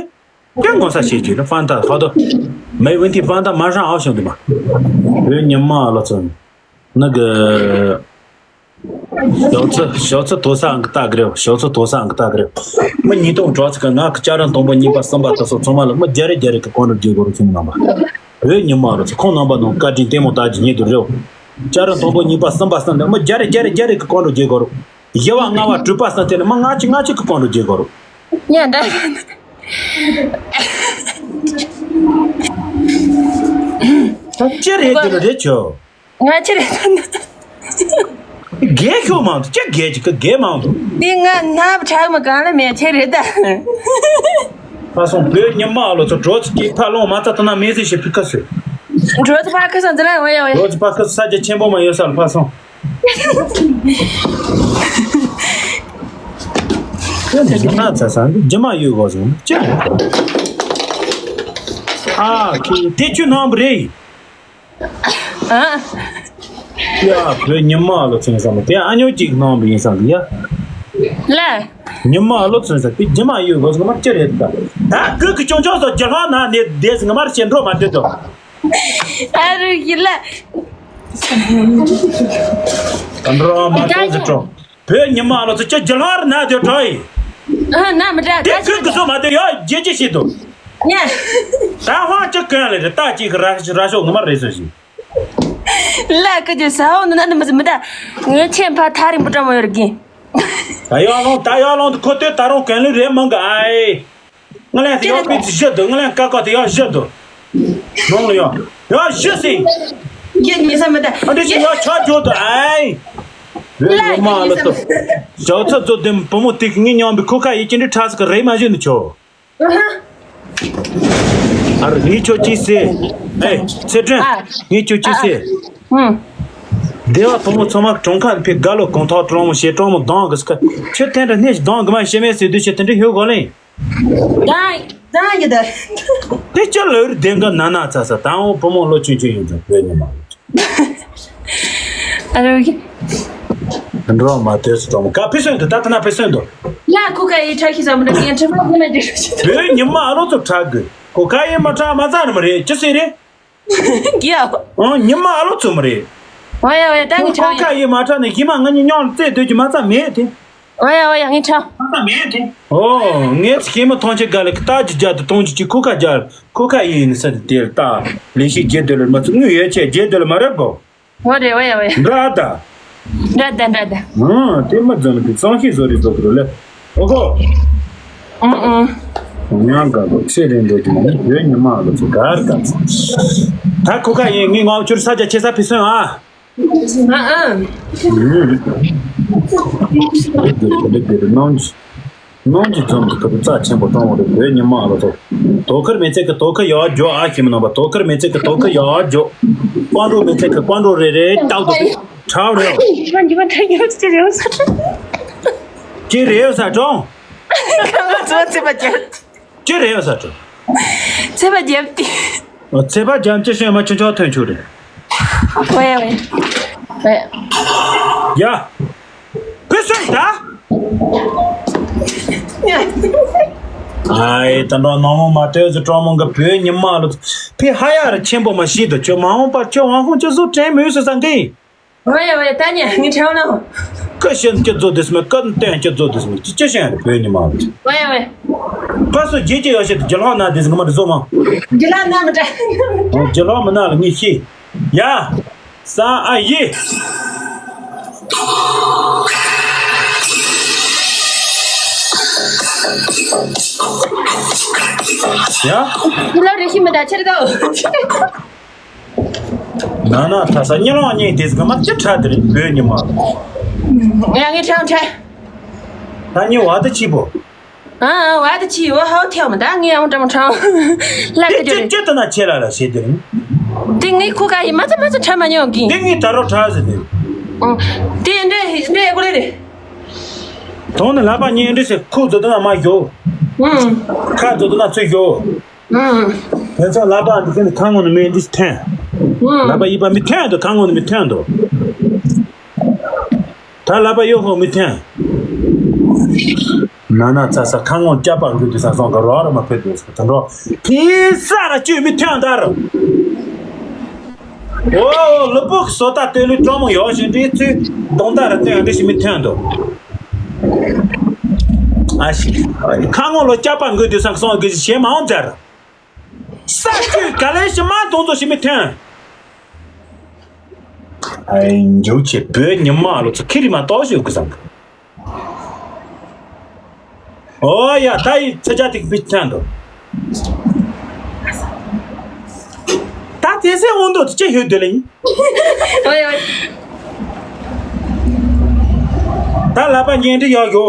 ཀྱང་ངོ་ས་ཤེས་ཀྱི་ཧྥན་ཏ་ཧ་དོ། མེ་ཝིན་ཐི་ཧྥན་ཏ་མ་ཧྲང་ཨའོ་ཤོང་དུ་མ། བོད་ཉི་མ་ལོ་ཚོ། ནི་གི། ཞོགས་ཚུ་ཞོགས་ཚུ་དོ་ས་ཨང་ཀི་ཏ་གི་རེད། ཞོགས་ཚུ་དོ་ས་ཨང་ཀི་ཏ་གི་རེད། མི་ཉིས་སྟོང་གྲོགས་ཚུ་གི་ང་གི་ཅ་རང་དང་པོ་གཉིས་པ་གསུམ་པ་དུ་སོགས་ཚང་མ་ལ་མི་རྒྱ་རེ་རྒྱ་རེ་གི་གོང་རུ་རྒྱས་དགོས་རུ་ཚུན་རྣམ་པ། བོད་ཉི་མ་རུ་ཚུ་ཁོང་རྣམ་པ་ནང་བཀའ་དྲིན་ལྟད་མོ་ལྟ་རྒྱུ་ཉིད་དུ་རེད། ཅ་རང་དང་པོ་གཉིས་པ་གསུམ་པ་གསུམ་ལ་མི་རྒྱ་རེ་རྒྱ་རེ་རྒྱ་རེ་གི་གོང་རུ་རྒྱས་དགོས་རུ། བཞི་བ་ལྔ་བ་དྲུག་པ་གསུམ་དེ་ལ་མི་ལྔ་བཅུ་ལྔ་བཅུ་གི་གོང་རུ་རྒྱས་དགོས་རུ། ཡ་འདྲ། ད་ཅི་རེད་དེ་ལ་རེད་ཆོ། ང་ཆི་རེད་ད་ན། རྒས་ཤོག་མང་དུ་ཅི་རྒས་ཅི་གི་རྒས་མང་དུ། འདི་ང་ནབ་ཁྲག་མ་གང་ལ་མེད་ཆི་རེད་ད། ཕ་སོང་བོད་ཉི་མ་ལོ་ཚོ་གྲོགས་ཚོ་གི་ཕ་ལོང་མ་ཚ་ཏུ་ན་མེ་ཟི་ཞེ་ཕི་ཁ་སོ། གྲོགས་ཚོ་ཕ་ཁ་སང་ཛི་ལ་འོ་ཡ་འོ་ཡ། གྲོགས་ཚོ་ཕ་ཁ་ས་རྒྱ་ཆེན་པོ་མ་ཡོད་ས་ལ་ཕ་སོང་། ཁྱོད་འདི་ན་ཚ་ས་འདི་རྒྱུ་མ་ཡོད་གོ་སོང་ཅི། ཨ་ཁི་དེ་ཆུ་ནང་བུ་རེད། ཨ། ཡ་བོད་ཉི་མ་ལོ་ཚོན་ས་མ་དེ་ཨ་ཉོ་གཅིག་གནང་བ་ཡིན་ས་འདི་ཡ། ལ། ཉི་མ་ལོ་ཚོན་ས་དེ་རྒྱུ་མ་ཡོད་གོ་ས་མ་ཅི་རེད་ད། ད་གི་གི་ཅོང་ཅོང་སོ་རྒྱུ་ལྷག་ན་ནི་བསྡད་སི་ང་མར་ཞེ་འགྲོ་མ་འདོད་དོ། ཨ་རུ་ཡི་ལ། འགྲོ་མ་ཐོག་ཟི་ཀྲོ། བོད་ཉི་མ་ལོ་ཚོ་ཅི་རྒྱུ་ལྷག་ར་ན་འདོད་གྲོ་ཡི། ཨ་ན་མི་འདྲ་དེ་ད་གི་གི་སོ་མ་འདོད་ཡ་རྒྱུ་ཅི་ཞིག་འདུག་ཉ། ད་ཧང་ཅི་གོན་ལེ་རེ་ད་ཅིག་ར་ར་ཤོག་ངོ་མ་རེད་སོ་ཞིག་ལ་ཀི་ཅི་ས་འོ་ནི་ན་ནི་མི་མི་ད། ངའི་ཆེན་ཕ་ཐག་རིང་པོ་འགྲོ་མོ་ཡོད་གི། ད་ཡར་ལོངས་ད་ཡར་ལོངས་ཁོ་ཏོས་ད་རུང་གོན་ལེ་རེ་མང་གི་ཨའི། ང་ལན་ཡང་པི་ཙི་བཞི་འདུག་ང་ལན་ཀ་ཀ་དེ་ཡང་བཞི་འདུག་ནང་ལ་ཡང་ཡང་བཞི་སི། ཡེ་ཉེ་ས་མི་ད། ཨ་འདྲ་ཞིག་ཡང་ཆ་འཇོག་འདུག་ཨའི། རེ་ལ་ཡོད་མ་ལ་ཏོ། ཞའོ་ཚ་ཚོ་དེ་བུ་མོ་དེ་གི་ངའི་མཉམ་པའི་ཁོ་ཁ་ཡི་ཅི་འདྲའི་ཁྲ་ས་གི་རེད་མ་བཞིན་དུ་ཆོ། ཨ་ར་ངས་ཁྱོད་ཅི་ཟེར། ཨེ་ཚེ་སྒྲོན། ཨ། ངས་ཁྱོད་ཅི་ཨ། ཟེར། ཧུམ། སྡེ་བ་བུ་མོ་ཚང་མ་གྲོང་ཁ་ཕེ་དགའ་ལོ་གོང་ཐོག་གྲོང་མོ་ཞེ་གྲོང་མོ་གདོང་གི་སྐ་ཁྱོད་དེ་འདྲ་སྣེ་ཞིག་གདོང་གི་མ་ཤེས་མེད་ཟེར་དུས་ཆེ་དེ་འདྲ་ཡོད་གོ་ལེ། གདོང་གདོང་གི་ད། དེ་ཅི་ལོས་རི་དེ་འགའ་ན་ན་ཚ་ཚ་དང་འོ་བུ་མོ་ལོ་ཆུང་ཆུང་ཡོད་ཚོ་བོད་ཉི་མ། ཨ་རོ་གི། འགྲོ་མ་ཐོས་སུ་གྲོང་མོ་ཀ་ཕེ་སོན་དུ་ད་ཐ་ན་ཕེ་སོན་དུ། ཡ་ཁུ་ཁ་ཡི་ཁྲག་ཤི་ས་མི་འདྲ་ཡན་ཁྲི་མ་ཁུ་ན་འདྲི་རུ་ཤི། བོད་ཉི་མ་ཨ་ལོ་ཚོ་ཁྲག་གི་ཁུ་ཁ་ཡི་མ་ཁྲག་མ་ཚ་ནི་མ་རེད་ཅི་ཟེར་རེད། གི་ཡ། ཨང་ཉི་མ་ཨ་ལོ་ཚོ་མ་རེད། ཨོ་ཡ་ཨོ་ཡ་ད་ངི་ཁུ་ཁྲག་ཁ་ཡི་མ་ཁྲག་ནི་ཡི་མ་ང་གཉིས་མཉམ་རྩེ་སྡོད་ཀྱི་མ་ཚ་མེད་དེ། ཨོ་ཡ་ཨོ་ཡ་ངི་ཁྲག་ཨོ་ངས་ཚེ་མ་ཐོང་ཆེ་ག་ལ་ཀི་ཏག་ཅིག་རྒྱ་དུ་གཏོང་ཅིག་ཅིག་ཁུ་ཁ་རྒྱ་ཁུ་ཁ་ཡི་ནི་ས་དེ་ལྟ་ལས་ཤིག་རྒྱལ་དུ་ལ་མ་ཚུ་དངུལ་ཡོད་ཆེ་རྒྱལ་དུ་ལ་མ་རེད་གོ། འོ་རེད་འོ་ཡ་འོ་ཡ། འདྲ་ད། འདྲ་ད་འདྲ་ད། ཨང་དེ་མ་ཛམ་དེ་གཙང་ཤིང་བཟོ་རེ་བཟོ་དགོས་ལེ། ཨོ་ཧོ། ཨང་ཨང་། ཉང་ག་གོ་ཚེ་རིང་འགྲོ་རྒྱུ་ནི་བོད་ཉི་མ་ལོ་ཚོ་གར་ད། ད་ཁུ་ཁ་ཡིན་ངའི་ངའོ་ཁྱོད་ས་ཆ་ཆེ་ས་ཕི་སོན་ཨ། ཨ་ཨ། འདི་འདི་འདི་འདི་ནང་། ནང་གི་འཛོམས་ཀྱི་སྐབས་རྩ་ཆེན་པོ་སྤྲང་བོ་རེད། བོད་ཉི་མ་ཨ་ལ་ཐོ། དོ་ཁུར་མི་ཚེ་གི་དོ་ཁུར་ཡག་འཇོ་ཨ་ཞེས་མི་ནང་པ། དོ་ཁུར་མི་ཚེ་གི་དོ་ཁུར་ཡག་འཇོ། སྤང་འགྲོ་མི་ཚེ་གི་སྤང་འགྲོ་རེ་རེ་ཏག་ཏག་ཁྲའོ་རེད། ང་ཉི་མ་ཐ་ཡོད་ཅི་རེད་ས་ཁྲ། ཅི་རེད་ས་ཁྲ། ཁ་ང་ཚོ་ཚེ་པ་རྒྱབ། ཅི་རེད་ས་ཁྲ། ཚེ་པ་རྒྱབ་ཏི། ཚེ་པ་རྒྱབ་ཅི་ཤེས་མ་ཆུང་ཆུང་ཐོན་ཆུ་རེད། ཝེ་ཝེ། ཝེ། ཡ། ཕི་སུ་ད། ཨའི་ད་འགྲོ་ནང་མོ་མ་ཏོས་སུ་ཀྲོང་མོང་གི་བོད་ཉི་མ་ལོ། ཕི་ཧ་ཡ་ར་ཆེན་པོ་མ་ཤི་དུ་ཁྱོད་མ་འོངས་པར་ཁྱོད་ཝང་ཧོང་ཁྱོད་བཟོ་དྲན་མོས་སུ་སང་གི། ཝེ་ཝེ་ད་ཉ་ངི་ཁྲའོ་ལོ། ཀ་ཤན་ཁྱོད་བཟོ་དུས་མེད་ཀ་ཏན་ཁྱོད་བཟོ་དུས་མེད་ཅི་ཅི་ཤན་བོད་ཉི་མ་ལོ། ཝེ་ཝེ། ཕ་སུ་རྗེ་ཅི་ཡོ་ཤེ་དུ་རྒྱ་ལྷག་ན་དུས་ང་མ་རི་བཟོ་མ། རྒྱ་ལྷག་ན་མི་དྲ། རྒྱ་ལྷག་མི་ན་ལ་ངི་ཤི། ཡ། ས་ཨ་ཡི། ཡ། ཁྱི་ལོ་རེ་ཤི་མི་ད་ཆེར་དོ། ན་ན་ད་ས་གཉིད་ལོང་གཉིད་དེ་ཟིག་མ་ཅི་ཁྲ་དེ་རེད་བོད་ཉི་མ། ཡ་ངས་ཁྲ་ཁྲ། ད་གཉིད་བ་དེ་ཆི་པོ། ཨ་ཨ་བ་དེ་ཆི་བ་ཧའོ་ཐེའོ་མི་ད་ངས་ཨང་ཀྲམ་ཁྲ། ལ་དེ་ཀྱོ་རེད། ཅི་ཏི་ན་ཆེ་ལ་ལ་ཞེ་དེ་རིང་། དེ་ངའི་ཁུ་ཁ་ཡི་མ་ཚ་མ་ཚ་ཁྲ་མ་ཉོ་གི། དེ་ངའི་ད་རོ་ཁྲ་ཟེར་དེ། དེ་འདྲ་འདྲ་ཡ་གོ་ལེ་རེད། དོང་ནི་ལ་པ་ཉིན་འདྲི་ཞིག་ཁུ་ཛོ་དོ་ན་མ་ཞོ། ཁ་ཛོ་དོ་ན་ཚུ་ཞོ། དེ་ཚོ་ལ་པ་འདི་ཁ་ངོ་ནི་མི་འདྲི་ཐན། ལ་པ་ཡི་པ་མི་ཐན་དོ་ཁ་ངོ་ནི་མི་ཐན་དོ། ད་ལ་པ་ཡོ་ཧོ་མི་ཐན། ན་ན་ཚ་ས་ཁ་ངོ་སྐྱ་པ་འགུལ་དུ་ས་སོང་ག་རོ་ར་མ་ཕེད་དུ་ས་དོན་རོ། ཕི་ས་ར་ཅུ་མི་ཐན་ད་ར། ཨོ་ལུ་པུག་སོ་ད་ཏེ་ལུ་ཀྲོ་མོ་ཡོ་ཞིག་འདི་ཚུ་གདོང་ད་ར་ཏེ་འདི་ཞིག་མི་ཐན་དོ། ཨ་ཤི། ཁ་ངོ་ལོ་སྐྱ་པ་འགུལ་དུ་ས་སོང་གི་ཞེ་མ་འོང་ཛར། ས་ཅུ་ག་ལེ་ཞིག་མ་དོང་ཚོ་ཞིག་མི་ཐན། ཨའི་འཇུ་ཆེ་བོད་ཉི་མ་ལོ་ཚོ་ཁི་རི་མ་ཏོ་ཞིག་གི་སང་། ཨོ་ཡ་ད་ཡི་ཚ་ཆ་ཐིག་པི་ཐན་དོ། ད་དེ་སེ་འོང་དོ་ཅི་ཧུད་དེ་ལེ་ཡིན། ཨོ་ཡ། ད་ལ་པ་ཉན་འདྲི་ཡོ་ཡོ།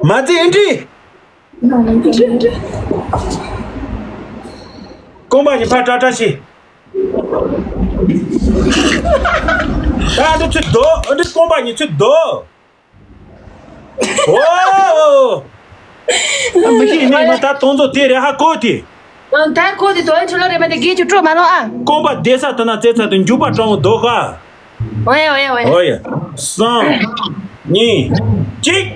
མ་ཙི་ཨིན་དྲི། རྐང་པ་གཉིས་ཕར་བཀྲ་བཀྲ་ཤིས། ད་འདི་ཚུར་རྡོ། འདི་རྐང་པ་གཉིས་ཚུར་རྡོ། ཨོ། ད་མི་ཤེས་ནས་མ་ད་དོང་ཚོ་དེ་རེད་ཧ་གོ་དེ། ད་གོ་དེ་དོན་ཆུ་ལོ་རེད་མ་དེ་དགེ་ཆུ་སྤྲོ་མ་ལོ་ཨ། རྐང་པ་བསྡད་ས་དེ་ན་རྩེ་ཚ་དུ་མཇུག་པ་སྤྲང་བོ་རྡོ་ཁ། ཨོ་ཡ་ཨོ་ཡ་ཨོ་ཡ། ཨོ་ཡ། གསུམ། གཉིས། གཅིག་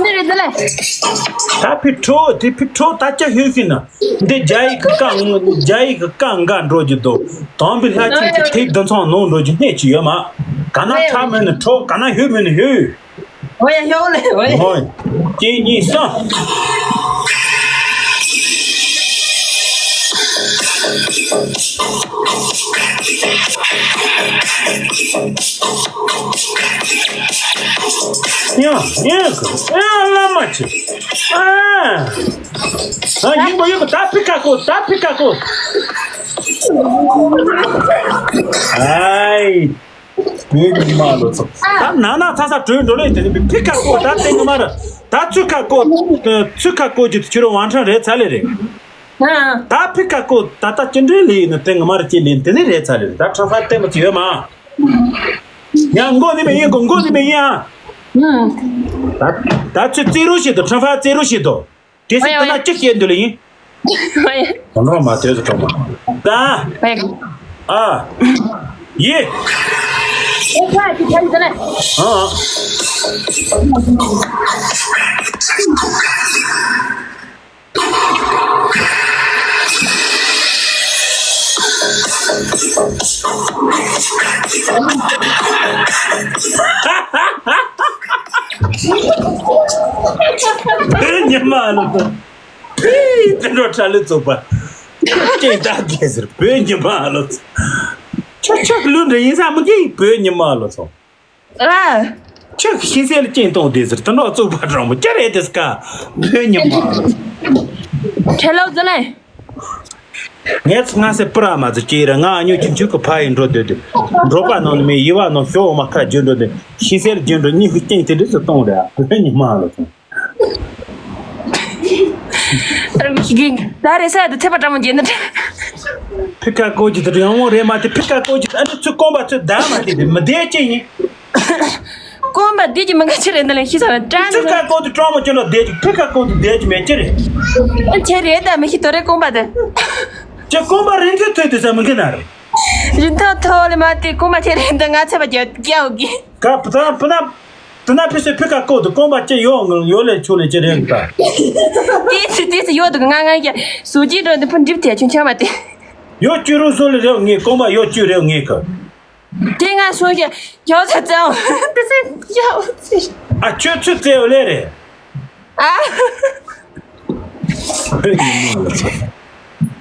འདི་རེད་འདི་ལས། ད་ཕི་ཁྲོ་དེ་ཕི་ཁྲོ་ད་ཅི་ཧུད་ཤི་ན། འདི་རྒྱ་ཡིག་གི་རྐང་རྒྱ་ཡིག་གི་རྐང་འགའ་འགྲོ་རྒྱུ་འདུག་དམ་པའི་ལྷ་ཆོས་ཀྱི་ཐིག་བདུན་ཚང་ནང་འགྲོ་རྒྱུ་གནས་ཀྱི་ཡོད་མ། ག་ན་ཁྲ་མོད་ནི་ཁྲོ་ག་ན་ཧུད་མོད་ནི་ཧུད། ཨོ་ཡ་ཡོ་ལེ་ཨོ་ཡ། ཨོ་ཡ། གཅིག་གཉིས་གསུམ། ཡ་ཡ་ཡ་བླ་མ་ཆེ། ཨ། ཨ་ཡིན་པ་ཡིན་པ་ད་ཕི་ཁ་ཀོ་ད་ཕི་ཁ་ཀོ། ཨའི། བོད་ཉི་མ་ལོ་ཚོ། ད་ན་ན་ཚ་ཚ་གྲོས་འགྲོ་ལེ་དེ་ནི་ཕི་ཁ་ཀོ་ད་ཏེ་ང་མ་ར། ད་ཚུ་ཁ་ཀོ། ཚུ་ཁ་ཀོ་ཅི་ཆུ་རོ་ཝང་ཁྲང་རེད་ཚ་ལེ་རེད། ད་ཕི་ཁ་ཀོ་ད་ད་ཅི་འདྲེ་ལེ་ཡིན་ན་ཏེ་ང་མ་ར་ཅི་ལེ་དེ་ནི་རེད་ཚ་ལེ་རེད་ད་ཁྲ་ཧ་ཏེ་མ་ཅི་ཡོད་མ། ཡང་མགོ་ནི་མེ་ཡིན་གོ་མགོ་ནི་མེ་ཡིན་ཨ། ད་ད་ཚུ་རྩེ་རུ་ཞིག་ཏུ་ཁྲ་ཧ་རྩེ་རུ་ཞིག་ཏུ། དེ་སྲིད་དེ་ན་ཅི་བཤད་འདོད་ལེ་ཡིན། ཧོ་ཡ། དོན་རོགས་མ་དོས་སུ་གྲོགས་མ། ད། ཧོ་ཡ། ཨ། ཡེ། ཨེ་ཁ་ཅི་ཆ་ཡི་དེ་ལེ། ཨ། ཨེ་ཉི་མ་ལོ་དོ། ཨེ་དེ་འགྲོ་ཁྲ་ལི་ཚོགས་པ། ཀྱེ་ད་གེ་ཟེར་བོད་ཉི་མ་ལོ་ཚོ། ཆོག་ཆོག་ལུས་འདྲ་ཡིན་ས་མི་གི་བོད་ཉི་མ་ལོ་ཚོ། ཨ། ཁྱོད་ཤེས་གསལ་ལ་སྐྱེས་གཏོང་དེ་ཟེར་དུ་འགྲོ་བཙོག་པ་གྲང་མོ་ཅི་རེད་དེ་སྐ་བོད་ཉི་མ། ཁྲེ་ལོ་ཟི་ལན། ངས་ང་སེ་པུ་ར་མ་ཟི་ཅི་ར་ང་ཨ་ཉོ་ཁྱུ་ཁྱུ་གི་ཕ་ཡི་འགྲོ་སྡོད་དེ། འགྲོ་པ་ནང་ནས་མེད་ཡི་བ་ནང་ཤོ་འོ་མ་ཁ་རྒྱུ་འགྲོ་དེ་ཤེས་གསལ་རྒྱུ་འགྲོ་གཉིས་ཤིག་སྐྱེས་དེ་འདྲ་ཟི་གཏོང་རེད་བོད་ཉི་མ་ལ་ཚོ། ད་རེས་ས་ཡ་དུ་ཚེ་པ་གྲང་མོ་རྒྱན་ནི། ཕི་ཀ་ཀོ་ཅི་དུ་ཡང་མོ་རེད་མ་དེ་ཕི་ཀ་ཀོ་ཅི་ཨ་ནི་ཚུ་ཀོང་པ་ཚུ་ད་མ་དེ་དེ་མི་བདེ་ཅི་ཡིན། ཀོང་པ་བདེ་ཅི་མི་འགའ་ཅི་རེད་འདི་ལ་ཤི་ས་ལ་ཀྲང་ཚུ་ཀ་ཀོ་དུ་གྲང་མོ་ཅི་ལ་བདེ་ཅི་ཕི་ཀ་ཀོ་དུ་བདེ་ཅི་མེད་ཅི་རེད། ཨ་ཁྱེད་རེད་ད་མི་ཤི་དོ་རེད་ཀོང་པ་དེ། ཅི་ཀོང་པ་རིན་ཚུ་ཚུ་དུ་ས་མི་འགའ་ན་རེད། རིན་ཐང་ཐོ་ལེ་མ་དེ་ཀོང་པ་ཁྱེད་རེད་འདི་ང་ཚེ་པ་རྒྱ་རྒྱ་འོ་གི། ཀ་པུ་ཏ་པུ་ན། དེ་ན་ཕི་སེ་ཕི་ཀ་ཀོ་དུ་ཀོང་པ་ཅི་ཡོང་ཡོ་ལེ་ཆུ་ལེ་ཅི་རེད་ད། དེ་ཚི་དེ་ཚི་ཡོ་དུ་ང་ང་ཡ་སུ་ཅི་འགྲོ་དུ་ཕུ་འགྲིབ་ཐེ་ཆུང་ཆུང་མ་དེ། ཡོ་ཅི་རུ་སོ་ལེ་རེ་ངེ་ཀོང་པ་ཡོ་ཅི་རེ་ངེ་ཀ། དེ་ང་སོ་ཞེ་ཡོ་ཚ་ཚ་འོ་དེ་སེ་ཡོ་ཚི། ཨ་ཁྱོད་ཚུ་ཚེ་ཡོ་ལེ་རེད། ཨ། བོད་ཉི་མ་ལ་ཚོ།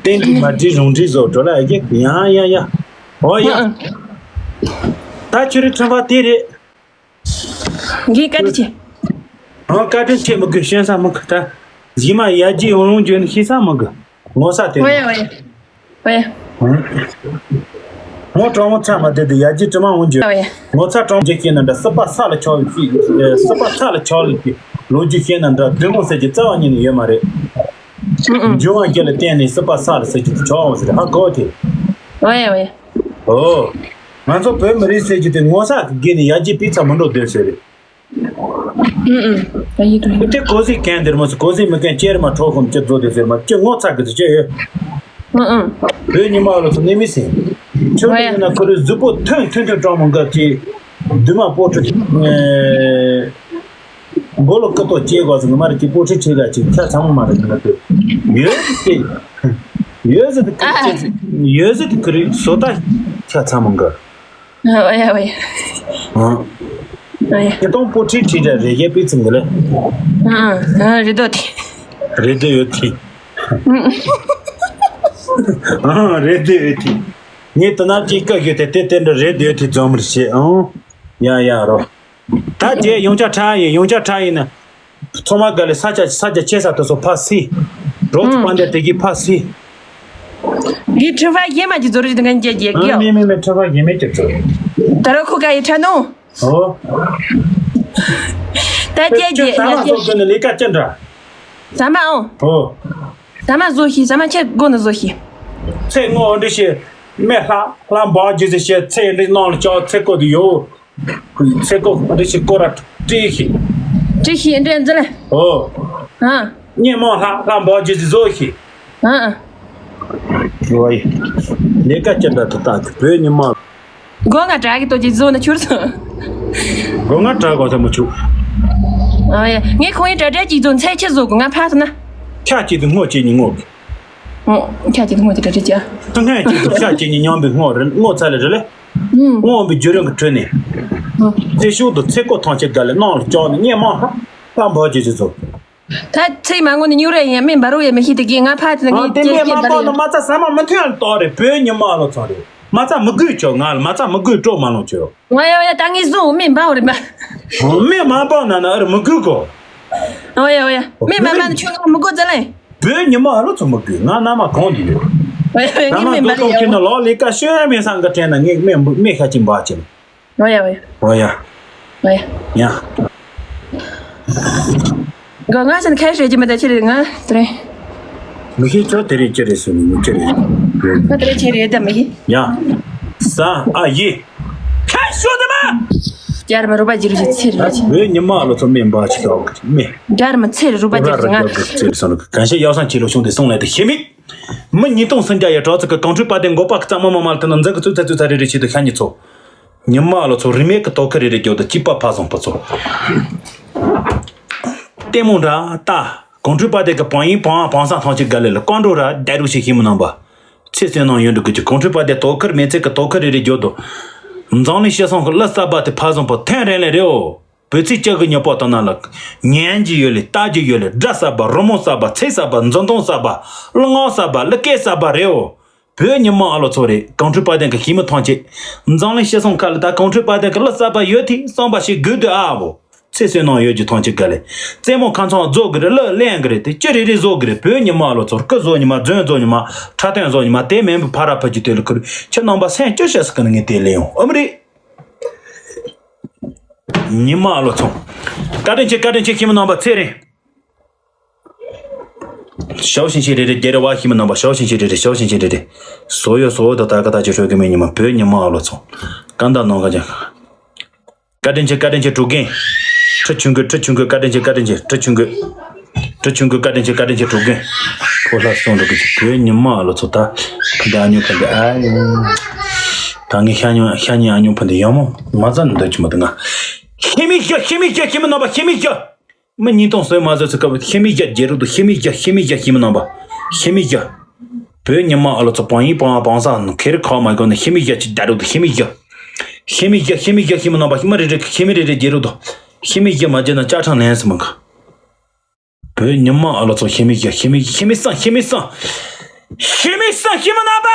བསྟན་འགྲིག་མ་འགྲིག་རུང་འགྲིག་བཟོ་འགྲོ་ལ་ཨེ་ཡ་ཡ་ཡ། ཨོ་ཡ། ད་ཁྱོད་རི་ཁྲམ་པ་དེ་རེད། ངས་བཀའ་དྲིན་ཆེ། ཨང་བཀའ་དྲིན་ཆེ་མི་དགོས་ཤན་ས་མི་དགོས་ད། གཞི་མ་ཡ་རྒྱུ་ཡོང་རུང་འཇོན་ཤེས་ས་མི་དགོས། ངོ་ས་དེ་ཨོ་ཡ་ཨོ་ཡ་ཨོ་ཡ། ངོ་གྲོང་མོ་ཚ་མ་དེ་དུ་ཡ་རྒྱུ་དྲི་མ་འོང་འཇོན། ཨོ་ཡ། ངོ་ཚ་གྲོང་རྒྱུ་ཤེས་ན་འདྲ་སྲིད་པ་ས་ལ་ཆགས་ལ་ཤི་སྲིད་པ་ས་ལ་ཆགས་ལ་ཤི་ལོ་རྒྱུ་ཤེས་ན་འདྲ་བདུད་མོ་ཟེར་གྱི་རྩ་བ་ཉིད་ནས་ཡོད་མ་རེད། ཨུ་ཨུ། འབྱུང་བ་རྒྱུ་ལ་བརྟེན་ནས་སྲིད་པ་ས་ལ་ཟེར་གྱི་དུ་ཆགས་འོང་ཟེར་ཧ་གོ་དེ། ཨོ་ཡ་ཨོ་ཡ། ཨོ། ང་ཚོ་བོད་མི་རིགས་ཟེར་གྱི་དེ་ངོ་ས་གི་སྒེར་ནས་ཡར་རྒྱས་སྤུས་ཚད་མི་འགྲོ་སྡོད་ཟེར་རེད། ཨུ་ཨུ། ད་ཡིད་དུ་ཡིན། དེ་གོ་ཟིག་གན་དེར་མོ་སི་གོ་ཟིག་མི་གན་ཅེར་མ་འཕྲོ་ཁོམ་ཅེར་བཟོ་དེ་ཟེར་མ་ཅེ་ངོ་ཚ་གི་ཟེར་ཅེ་ཡོད། ཨུ་ཨུ། བོད་ཉི་མ་ལོ་ཚོ་ནི་མི་སྲིད། ཁྱོད་ཨོ་ཡ། ཡིན་ན་ཁོ་རེ་གཟུགས་པོ་ཐོན་ཐོན་ཐོན་གྲང་མོ་འགབ་ཅེ། འདུས་མ་པོ་ཁྲི། འབོ་ལོ་ཀི་ཏོ་ཅེ་གོ་ཟིག་མ་རེད་ཅེ་པོ་ཁྲི་ཁྲི་ག་ཅིག་ཆ་ཚང་མ་མ་རེད་ང་ཚོ། ཡོད་ཟིག་ཡོད་ཟིག་ཁི་རེ་ཅེ་ཡོད་ཟིག་ཁི་རེ་བཟོ་ལྟ་ཆ་ཚང་མ་འགབ། ཨ་ཨ་ཨ་ཨ། ཨ་ཡ། ཁྱེད་གཏོང་པོ་ཁྲིད་ཁྲིད་ར་རེ་རྒྱ་པི་ཚིམ་གི་ལེ། ཨ་ཨ་རེ་དོ་དེ། རེ་དོ་ཡོད་དེ། ཨ་རེ་དོ་ཡོད་དེ། ངས་དེ་ན་ཅིག་བཀའ་ཞུ་དེ་དེ་དེ་འདྲ་རེ་དོ་ཡོད་དེ་འཛོམས་རེ་བྱེད་ཨང་། ཡ་ཡ་རོ། ད་རྗེས་ཡོང་ཆ་ཁྲ་ཡིན་ཡོང་ཆ་ཁྲ་ཡིན་ན། ཚང་མ་ག་ལེ་ས་ཆ་ས་ཆ་ཆེ་ས་དེ་ཚོ་ཕ་སི། རོགས་ཚོ་པ་འདྲ་དེ་གི་ཕ་སི། འདི་ཁྲི་ཕ་ཡེ་མ་གི་ཛོ་རི་དང་གན་རྒྱ་རྒྱ་གི་ཨ་ཡོ། མེ་མེ་མེ་ཁྲི་ཕ་ཡེ་མེ་ཅི་ཚོ། ད་རོ་ཁོ་ག་ཡི་ཁྲ་ནོ། ཨོ། ད་རྒྱ་རྒྱ་ཁྱོད་ས་མ་ཡ་ཚོ་རྒྱ། ཚོ་ནི་ལས་ཀ་ཅི་འདྲ། ས་མ་ཨོ། ཨོ། ས་མ་བཟོ་ཤི་ས་མ་ཁྱེད་སྒོ་ནི་བཟོ་ཤི། ཚེ་སྔོན་འདི་ཤི། མེ་ལྷ་ལྷ་འབའ་ཇི་ཟི་ཤི་ཚེ་འདི་ནང་ལ་ཅོག་ཚེ་ཀོ་དུ་ཡོ། ཚེ་ཀོ་རི་ཤི་ཀོ་ར་ཏྲི་ཤི། ཏྲི་ཤི་འདྲེ་འཛི་ལེ། ཨོ། ཨ། ཉེ་མོ་ལྷ་ལྷ་འབའ་ཇི་ཟི་བཟོ་ཤི། ཨ་ཨ། ཝའི། ལས་ཀ་ཅི་འདྲ་དུ་བཏང་གི་བོད་ཉི་མ། སྒོ་ང་དྲག་གི་ཏོ་ཅི་བཟོ་ན་ཆུར་སོང་། སྒོ་ང་དྲག་གོ་ས་མ་ཆུ། ཨ་ཡ། ངས་ཁོང་ཡི་དྲ་དྲ་ཅིག་བཟོ་ཚད་ཆི་བཟོ་གོ་ང་ཕ་ཐ་ན། ཁྱ་ཅིག་དུ་སྔོ་ཅི་ཉི་སྔོ་གི། ཨོ། ཁྱ་ཅིག་དུ་སྔོ་ཅི་དྲ་དྲ་ཅི་ཨ། སྔ་ཅིག་དུ་ཁྱ་ཅིག་ཉི་སྔོ་བི་སྔོ་རེ་སྔོ་ཚ་ལེ་རེ་ལེ། ཨུམ། སྔོ་བི་རྒྱུ་རིང་གི་ཁྲོད་ནས། ཨོ། ཚེ་ཤུགས་དུ་ཚེ་ཀོ་ཐང་ཆེ་ག་ལེ་ནང་ལ་ཅོག་ནས་ཉེ་མ་ཧ་ལམ་བོ་ཅི་ཅི་བཟོ། ད་ཚེ་མ་ངོ་ནས་ཉུ་རེ་ཡིན་མིན་འབར་བོ་ཡིན་མི་ཤེས་དེ་གི་ང་ཕ་དེ་ང་ཨ་དེ་ཅེ་མེད་ཅེ་མ་འབར་པོ་ཡོད། ནི་མ་ཚ་ཟ་མ་མི་ཐོན་ཏོ་རེད་བོད་ཉི་མ་ལོ་ཚོ་རེད་མ་ཚ་མི་དགོས་ཆོག་ང་ལ་མ་ཚ་མི་དགོས་སྤྲོ་མ་ལོང་ཆོག་ང་ཡོ་ཡ་ད་ངས་བཟུང་མི་འབར་བོ་རེད་མ། མི་མ་པོ་ན་ན་ཨ་རེ་མི་དགོས་གོ་ཨོ་ཡ་ཨོ་ཡ་མི་མ་མ་ནི་ཆོ་ང་མི་དགོས་ཙ་ལེ། བོད་ཉི་མ་ལོ་ཚོ་མི་དགོས་ང་ན་མ་གང་དེ་ཡོད། ཨོ་ཡ་ཨོ་ཡ་ད་ང་ན་མི་དོ་འབར་ཏོ་ཡ་ཁྱེད་ན་ལོ་ལི་ཀ་ཤོད་མེད་སང་ག་དྲན་ན་ངས་མེ་མེ་ཤ་ཅིག་འབར་ཅིག་ཨོ་ཡ་ཨོ་ཡ། ཨོ་ཡ། ཨོ་ཡ། ཡ། ག་ང་ཚན་ཁ་ཤས་ཀྱི་མི་ད་ཅི་རེད་ང་དེ་རེད། མི་ཤེས་ཆོག་དེ་རེད་ཅི་རེད་ཟེར་ནས་མི་ཅི་རེད། ང་དེ་རེད་ཅི་རེད་ད་མི་ཤེས། ཡ། ས་ཨ་ཡེ། ཁ་ཤོ་དེ་མ། རྒྱར་མ་རུ་པ་ཇི་རུ་ཇི་ཚེ་རེད་ཅི། བོད་ཉི་མ་ལོ་ཚོ་མེ་འབར་ཅི་ཤོག་མེ། རྒྱར་མ་ཚེ་རུ་པ་ཇི་རུ་ཇི་ང་། ཚེ་རུ་སོང་ག་ཤེད་ཡག་སང་ཅི་ལོ་ཤོང་དེ་སོང་ལས་དེ་ཤེས་མིག་མི་ཉིས་སྟོང་སུམ་བརྒྱ་ཡ་གྲོགས་ཚོ་གི་གངས་ཁྲོད་པ་དེ་མགོ་པ་གི་གཙང་མ་མ་མ་ལ་དེ་ན་འཛིན་གི་ཚུལ་ཚ་ཚུལ་ཚ་རེ་རེ་བྱེད་དུ་ཤ་ཉི་ཚོ། ཉི་མ་ལོ་ཚོ་རིན་མེད་གི་དོ་ཁུར་རེ་རེ་རྒྱོ་དང་སྐྱིད་པ་ཕ་བཟང་པ་ཚོ། ལྟད་མོ་འདྲ་ལྟ། གངས་ཁྲོད་པ་དེ་གི་བང་ཡིན་བང་བང་སང་ཐང་ཆེ་ག་ལེ་ལ་ཀོང་འགྲོ་ར་བདེ་རུ་ཞིག་ཤེས་མི་ནང་པ། ཚེ་བསོད་ནམས་ཡོན་འདུག་གི་གངས་ཁྲོད་པ་དེ་དོ་ཁུར་མེད་ཚེ་གི་དོ་ཁུར་རེ་རེ་རྒྱོ་དང་། འཛམ་གླིང་སྤྱི་བསང་གི་གླུ་གསར་པ་དེ་ཕ་བཟང་པ་ཐེངས་རེ་ལེ་རེའོ། བོད་ཚིག་ཅག་གི་ཉོ་པོ་དང་ན་ལ། ཉན་གྱི་ཡོད་ལེ་ལྟ་གྱི་ཡོད་ལེ་སྒྲ་གསར་པ་རི་མོ་གསར་པ་ཚེ་གསར་པ་འཛིན་སྟངས་གསར་པ་གླུ་ངག་གསར་པ་གླུ་སྐད་གསར་པ་རེའོ། བོད་ཉི་མ་ཨ་ལོ་ཚོ་རེད། གངས་ཁྲོད་དཔལ་ལྡན་གྱི་ཤིང་མོ་ཐམས་ཅད། འཛམ་གླིང་སྤྱི་བསང་ཁ་ལ་ད་གངས་ཁྲོད་དཔལ་ལྡན་གྱི་བློ་གསར་པ་ཡོད་དེ་བསམ་པ་ཞིག་དགོས་འདུག་ཨ་བོ། ཚེ་བསོད་ནམས་ཡོད་རྒྱུ་ཐམས་ཅད་དགའ་ལེ། རྩེད་མོ་ཁ་ཚང་རྫོགས་གི་རེད། གླུ་ལེན་གི་རེད། དེ་ཅི་རེ་རེ་བཟོ་གི་རེད། བོད་ཉི་མ་ཨ་ལོ་ཚོ་སྐུ་བཟོ་ཉི་མ། རྫོན་བཟོ་ཉི་མ། འཁྲབ་སྟོན་བཟོ་ཉི་མ། དེ་མིན་པའི་ཕ་ར་ཕུ་རྒྱུ་དེ་ལ་ཁུར་ཁྱེད་རྣམ་པ་སེམས་སྐྱོ་ཤ་སི་ཀི་ནི་ངས་དེ་ལེན་ཡོང་ཨ་མི་རེད། ཉི་མ་ཨ་ལོ་ཚོ། བཀའ་དྲིན་ཆེ། བཀའ་དྲིན་ཆེ། ཤིང་མོ་རྣམ་པ་ཚེ་རིང་། ཞའོ་ཞིང་ཆེ་རེ་རེ་རྒྱལ་རེ་བ། ཤིང་མོ་རྣམ་པ་ཞའོ་ཞིང་ཆེ་རེ་རེ། ཞའོ་ཞིང་ཆེ་རེ་རེ། སོ་ཡོ་སོ་ཡོ་ད་ད་ག་ད་ཅི་ཧྲོ་གི་མེ་ཉི་མ། བོད་ཉི་མ་ཨ་ལོ་ཚོ། ཀན་ད་ནང་ག་ཅན། བཀའ་དྲིན་ཆེ། བཀའ་དྲིན་ཆེ། གྲུ་རྒན། ཁྲི་ཆུང་གི། ཁྲི་ཆུང་གི། བཀའ་དྲིན་ཆེ། བཀའ་དྲིན་ཆེ། ཁྲི་ཆུང་གི། ཁྲི་ཆུང་གི། བཀའ་དྲིན་ཆེ། བཀའ་དྲིན་ཆེ། གྲུ་རྒན། ཕོ་ལྷ་སོང་འགྲོ་གི་ཅི་བོད་ཉི་མ་ཨ་ལོ་ཚོ། ད་ཕ་འདི་ཨ་ཉོ་ཕ་འདི་ཨ་ཡོ། ད་ངས་ཤ་ཉོ་ཤ་ཉོ་ཨ་ཉོ་ཕ་འདི་ཡོ་མོ་མ་ཟ་འདོད་ཀྱི་མ་འདུག་ང་། ཤི་མི་ཤི། ཤི་མི་ཤི། ཤི་མི་རྣམ་པ་ཤི་མི་ཤི། མི་གཉིས་སྟོང་ཟོས་མ་ཟོས་ཚེ་སྐབས་ཤི་མི་བརྒྱ་རྒྱལ་རུ་དུ་ཤི་མི་བརྒྱ། ཤི་མི་བརྒྱ། ཤི་མི་རྣམ་པ་ཤི་མི་བརྒྱ། བོད་ཉི་མ་ཨ་ལོ་ཚོ་བང་ཡིན་བང་བང་ས་ཁེར་ཁ་མ་གོ་ནི་ཤི་མི་བརྒྱ་ཅིག་རྒྱལ་རུ་དུ་ཤི་མི་བརྒྱ། ཤི་མི་བརྒྱ། ཤི་མི་བརྒྱ། ཤི་མི་རྣམ་པ་ཤི་མི་རེ་རེ་ཤི་མི་རེ་རེ་རྒྱལ་རུ་དུ་ཤི་མི་བརྒྱ་མ་རྒྱལ་ན་ཅ་ཁྲང་ལན་སི་མ་ག། བོད་ཉི་མ་ཨ་ལོ་ཚོ་ཤི་མི་བརྒྱ། ཤི་མི་ཤི་མི་སང་། ཤི་མི་སང་། ཤི་མི་སང་། ཤི་མི་རྣམ་པ།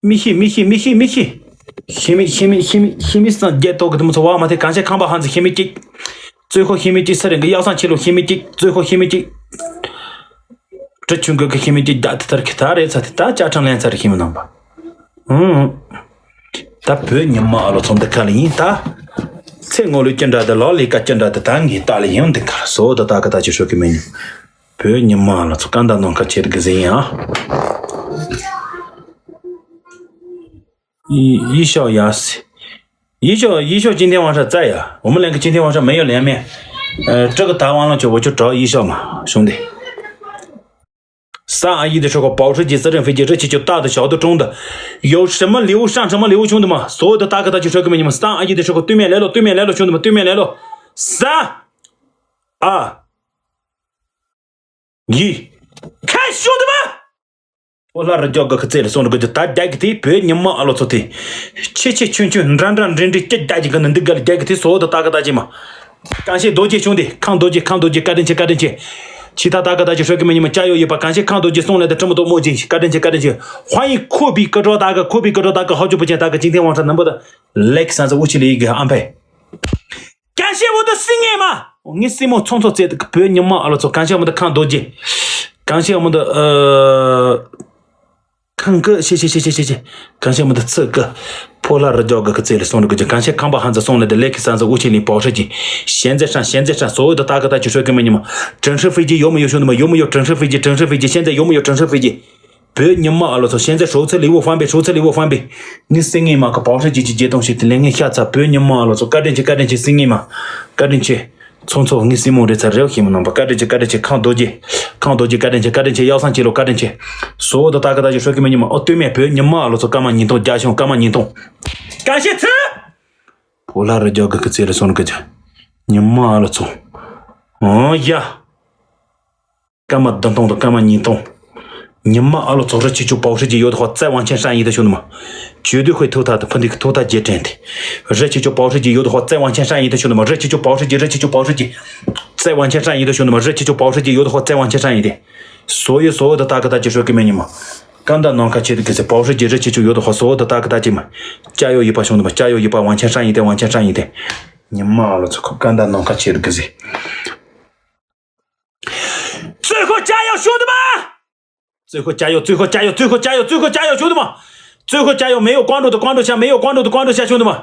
མི་ཤི། མི་ཤི། མི་ཤི། མི་ཤི། ཤི་མི་ཤི་མི་ཤི་མི་ཤི་མི་སང་རྒྱལ་ཏོག་གི་དུ་མོ་ཚོ་བ་མ་ཐེ། གང་ཆེ་ཁང་པ་ཧང་ཚི་ཤི་མི་གཅིག། རྩོད་ཁོ་ཤི་མི་གཅིག། ས་རིང་གི་གཡག་སང་ཆེ་ལོ་ཤི་མི་གཅིག། རྩོད་ཁོ་ཤི་མི་གཅིག། གྲི་ཆུང་གི་གི་ཤི་མི་གཅིག་རྒྱ་དེ་ཐར་གི་ཐ་རེ་ཚ་དེ་ད་ཅ་ཁྲང་ལན་ཚ་རེ་ཤི་མི་རྣམ་པ། ཨུང་། ད་བོད་ཉི་མ་ཨ་ལོ་ཚོ་འདི་ག་ལ་ཡིན་ད། ཚེ་ངོ་ལོས་ཅི་འདྲ་དེ་ལོ་ལས་ཀ་ཅི་འདྲ་དེ་ད་ངས་ལྟ་ལ་ཡིན་འདི་ག་ལ་སོ་ད་ད་ག་ད་ཅི་ཧྲོ་གི་མེ་ཉི། བོད་ཉི་མ་ལ་ཚོ་ཀ་འདའ་ནང་ཁ་ཆེར་གི་ཟིན་ཡང་། ཡི་ཡི་ཤོ་ཡ་སི། ཡི་ཤོ་ཡི་ཤོ今天晚上在呀，我们两个今天晚上没有联面。呃，这个台湾了就我就找一下嘛，兄弟。三二一的时候，保时捷、私人飞机、热气球，大的、小的、中的，有什么礼物上什么礼物，兄弟们，所有的大哥大姐、帅哥美女们，三二一的时候，对面来了，对面来了，兄弟们，对面来了，三二 ཡིས། ཁ་ཤོ་འདི་མ། ཨོ་ལ་རི་རྒྱོག་གི་ཁི་ཚེ་ལ་སོང་རི་གི་ད་རྒྱ་གི་དེ་བོད་ཉི་མ་ཨ་ལོ་ཚོ་དེ། ཆེ་ཆེ་ཆུང་ཆུང་འདྲ་འདྲ་འདྲེ་འདྲེ་སྐྱི་རྒྱ་གི་གི་ནི་འདི་ག་ལ་རྒྱ་གི་དེ་སོ་དུ་ད་ག་ད་ཅི་མ། གང་ཤེས་རྡོ་རྗེ་ཆུང་དེ་ཁང་རྡོ་རྗེ་ཁང་རྡོ་རྗེ་བཀའ་དྲིན་ཆེ་བཀའ་དྲིན་ཆེ། ཆི་ད་ད་ག་ད་ཅི་ཧྲོ་གི་མི་ཉི་མ་ཅ་ཡོ་ཡི་པ་གང་ཤེས་ཁང་རྡོ་རྗེ་སོང་ལ་དེ་ཁྲི་མོ་དོ་མོ་ཅི་བཀའ་དྲིན་ཆེ་བཀའ་དྲིན་ཆེ། ཧ་ཡིན་ཁོ་པི་ཀ་ཀྲོ་ད་ག་ཁོ་པི་ཀ་ཀྲོ་ད་ག་ཧོ་ཅུ་པུ་ཅན་ད་ག་ཅིང་ཐེ་ཝང་ཧྲ་ནམ་པོ་ད། ལེག་སན་ས་ཨུ་ཆི་ལི་གི་ཨམ་ཕེ། ཀྱང་ཤེས་འོ་དོ་སྲིད་ངེས་མ། ངའི་སྲིད་མོ་ཚོང་ཚོགས་རྩེ་བོད་ཉི་མ་ཨ་ལོ་ཚོ་གང་ཤེས་མོ་དོ་ཁང་རྡོ་རྗེ། གང་ཤེས་མོ་དོ་ཨ། ཁང་ཀི་ཤེ་ཤེ་ཤེ་ཤེ་ཤེ་ཤེ། གང་ཤེས་མོ་དོ་ཚི་ཀི། ཕོ་ལྷ་རི་རྒྱོག་གི་ཀི་ཙེ་ལི་སོང་རི་གི་ཅི་གང་ཤེས་ཁང་པ་ཧང་ཚ་སོང་ལེ་དེ་ལེ་ཁི་སང་ཚ་ཨུ་ཆི་ལི་པའོ་ཧྲི་ཅི། ཞེན་ཛེ་ཧྲན་ཞེན་ཛེ་ཧྲན་སོ་འོ་དོ་ད་གི་ད་ཅི་ཧྲོ་གི་མི་ཉི་མ། ཀྲིན་ཧྲི་ཧྥི་ཅི་ཡོ་མོ་ཡོ་ཤུ་ནི་མ་ཡོ་མོ་ཡོ་ཀྲིན་ཧྲི་ཧྥི་ཅི་ཀྲིན་ཧྲི་ཧྥི་ཅི་ཤེན་ཛེ་ཡོ་མོ་ཡོ་ཀྲིན་ཧྲི་ཧྥི་ཅི། བོད་ཉི་མ་ཨ་ལོ་ཚོ་ཤེས་ཚད་ཧྲོ་ཚེ་ལི་བོ་ཧྥན་པེ་ཧྲོ་ཚེ་ལི་བོ་ཧྥན་པེ། ངའི་སྲིད་ངེས་མ་ཁ་པའོ་ཧྲི་ཅི་ཅི་བརྗེད་གཏོང་ཞིག་དེ་ལས་ངའི་ཤ་ཚ་བོད་ཉི་མ་ཨ་ལོ་ཚོ་བཀའ་དྲིན་ཆེ་བཀའ་དྲིན་ཆེ་སྲིད་ངེས་མ། བཀའ་དྲིན་ཆེ། ཚོང་ཚོགས་ངའི་སྲིད་མོ་རེ་ཚ་རེའུ་ཤེས་མི་ནང་པ་བཀའ་དྲིན་ཆེ་བཀའ་དྲིན་ཆེ་ཁང་རྡོ་རྗེ། ཁང་རྡོ་རྗེ་བཀའ་དྲིན་ཆེ་བཀའ་དྲིན་ཆེ་གཡག་སང་ཆེ་ལོ་བཀའ་དྲིན་ཆེ། སོ་དོ་ད་ག་ད་ཅི་ཧྲོ་གི་མི་ཉི་མ་ཨོ་སྟོད་སྨད་བོད་ཉི་མ་ཨ་ལོ་ཚོ་སྐར་མ་ཉིས་སྟོང་རྒྱ་གཞུང་སྐར་མ་ཉིས་སྟོང་། གང་ཤེས་ཚུལ། ཕོ་ལྷ་རི་རྒྱོག་གི་ཀི་ཙེ་ལི་སོང་རི་གི་ཅི། ཉི་མ་ཨ་ལོ་ཚོ། ཨོ་ཡ། སྐར་མ་བདུན་སྟོང་དང་སྐར་མ་ཉིས་སྟོང་། ཉི་མ་ཨ་ལོ་ཚོགས་རི་ཆི་ཆུ་པའོ་ཧྲི་ཅི་ཡོད་དོ་ཧོ་ཙེ་ཝང་ཆེན་ཧྲན་ཡིན་དུ་ཤུ་ནི་མ། ཇུ་དུ་ཧུའི་ཐུག་ཐ་དུ་ཕུ་འདི་ཐུག་ཐ་རྗེ་དྲན་ཏེ། རི་ཆི་ཆུ་པའོ་ཧྲི་ཅི་ཡོད་དོ་ཧོ་ཙེ་ཝང་ཆེན་ཧྲན་ཡིན་དུ་ཤུ་ནི་མ། རི་ཆི་ཆུ་པའོ་ཧྲི་ཅི་རི་ཆི་ཆུ་པའོ་ཧྲི་ཅི། ཙེ་ཝང་ཆེན་ཧྲན་ཡིན་དུ་ཤུ་ནི་མ། རི་ཆི་ཆུ་པའོ་ཧྲི་ཅི་ཡོད་དོ་ཧོ་ཙེ་ཝང་ཆེན་ཧྲན་ཡིན་ཏེ། སོ་ཡི་སོ་དུ་ད་ག་ད་ཅི་ཧྲོ་གི་མེ་ཉི་མ། ཀན་ད་ནང་ཁ་ཆེ་དུ་གི་སེ་པའོ་ཧྲི་ཅི་རི་ཆི་ཆུ་ཡོད་དོ་ཧོ་སོ་དུ་ད་ག་ད་ཅི་མ། ཅ་ཡོ་ཡི་པ་ཤུ་ནི་མ་ཅ་ཡོ་ཡི་པ་ཝང་ཆེན་ཧྲན་ཡིན་ཏེ་ཝང་ཆེན་ཧྲན་ཡིན་ཏེ། ཉི་མ་ཨ་ལོ་ཚོ་ཁོ་ཀན་ད་ནང་ཁ་ཆེ་དུ་གི་སེ། 最后加油，兄弟们！ 最后加油，最后加油，最后加油，最后加油，兄弟们！最后加油，没有关注的关注下，没有关注的关注下，兄弟们！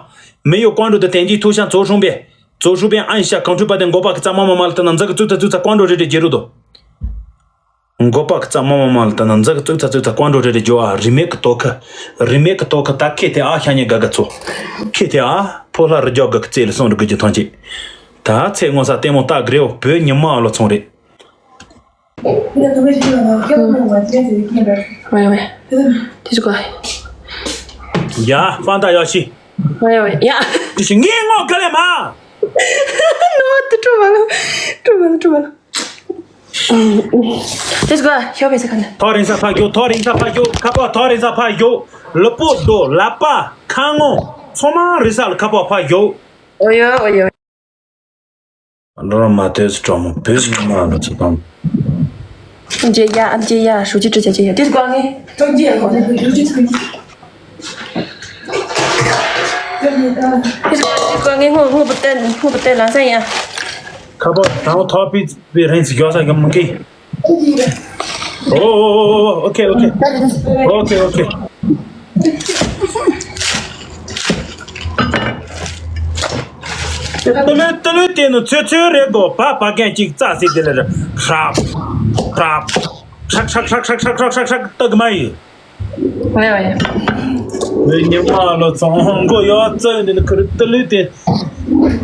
没有关注的点击头像左手边，左手边按一下，康吹八点五八个赞，么么么了，等等这个最最最最关注这这节奏的。五八个赞，么么么了，等等这个最最最最关注这这就啊，remake多克，remake多克，打开的啊，想你哥哥做，开的啊，破烂日脚哥个这里送这个就团结，他才我啥点么打给我，不要你妈了，从这。 喂喂，这是quoi？ ཡ། ཧྥང་ཏ་ཡོ་ཤི། 喂喂，呀。 དེ་ཞིག་ངས་ངོ་ག་ལེ་མ། 喏། དེ་གྲུབ་མ་ལ། གྲུབ་མ་ལ། གྲུབ་མ་ལ། 这是quoi？小白菜看的。 ཐོ་རེངས་ས་ཕ་རྒྱུ། ཐོ་རེངས་ས་ཕ་རྒྱུ། ཁ་པ་ཐོ་རེངས་ས་ཕ་རྒྱུ། ལུ་པོ་རྡོ། ལ་པ། ཁ་ངོ། ཚོ་མ་རི་ས་ལ་ཁ་པ་ཕ་རྒྱུ། 哦哟，哦哟。 རང་མ་ཐོས་སུ་གྲོགས་མོ་བོད་ཉི་མ་ལ་ཚུར་བཏང་། མཇལ་ཡ། ཨ་མཇལ་ཡ། ཧྲུའུ་ཅི་ཀྲི་ཅ་མཇལ་ཡ། དེ་ཀོ་ངེ་ཐོན་གྱི་ཡ་ཁོ་ནི་ཧྲུའུ་ཅི་ཐོན་གྱི། དེ་ཀོ་ངེ་སྔོ་སྔོ་པོ་བསྟན། སྔོ་པོ་བསྟན་ལ་ས་ཡ། ཁ་པར་དང་ཐོག་པི་པི་རིན་ཚི་མགྱོགས་ས་གི་མི་གི། ཨོ་ཨོ་ཨོ། ཨོ་ཁེ་ཨོ་ཁེ། ཨོ་ཁེ་ཨོ་ཁེ། ཏི་ལུ་ཏི་ལུ་དེ་ནི་ཚོད་ཚོད་རེད་གོ། བ་བ་རྒན་གཅིག་རྩ་སྲིད་དེ་ལ་ར་ཧྲབ་ཧྲབ་ཧྲག་ཧྲག་ཧྲག་ཧྲག་ཧྲག་ཧྲག་ཏག་མ་ཡི། ཨོ་ཡ་ཨོ་ཡ། ལུས་ཉི་མ་ལོ་ཚོང་མགོ་ཡོད་ཙེ་འདི་ནི་ཁུར་ཏི་ལུ་དེ།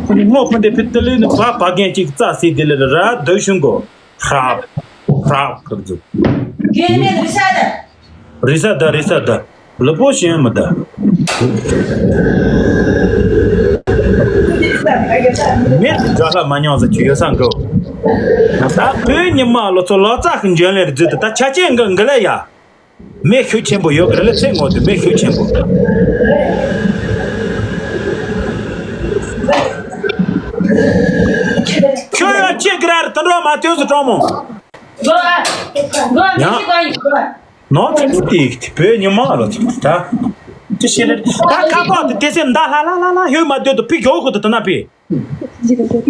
སྔོ་ཕུ་འདི་ཕི་ཏི་ལུ་ནི་བ་བ་རྒན་གཅིག་རྩ་སྲིད་དེ་ལ་ར་ར་སྡོད་ཤུང་གོ། ཧྲབ་ཧྲབ་ཁུར་ཛུ། རི་ས་ད་རི་ས་ད། ལུ་པོ་ཞན་མི་ད། མེད་དགའ་ལ་མ་མྱོང་ཟེར་གྱི་ཡོད་ས་འགྲོ། ད་བོད་ཉི་མ་ལོ་ཚོ་ལོ་ཙཱ་གི་འཇོན་ལེར་བརྫུས་ཏེ། ད་ཆ་ཆེན་གི་འགི་ལ་ཡ། མེ་ཤུགས་ཆེན་པོ་ཡོད་གི་རེད་ལ། ཚེ་ངོ་དེ་མེ་ཤུགས་ཆེན་པོ། ཁྱོད་ཡང་ཅི་གི་ར་རེད། དུད་འགྲོ་མ་ཐོས་སུ་གྲོང་མོ། ཡང་། ནོར་ཚིག་ནི་དེ་བོད་ཉི་མ་ལོ་ཚིག་ད། ཅི་ཤེས་རེད། ད་ཁ་པར་དེ་དེ་སེམས་མདའ་ལྷ་ལྷ་ལྷ་ལྷ་ཡོད་མ་སྡོད་དུ་ཕི་གྱོག་ཁུ་དུ་དུ་ན་ཕི།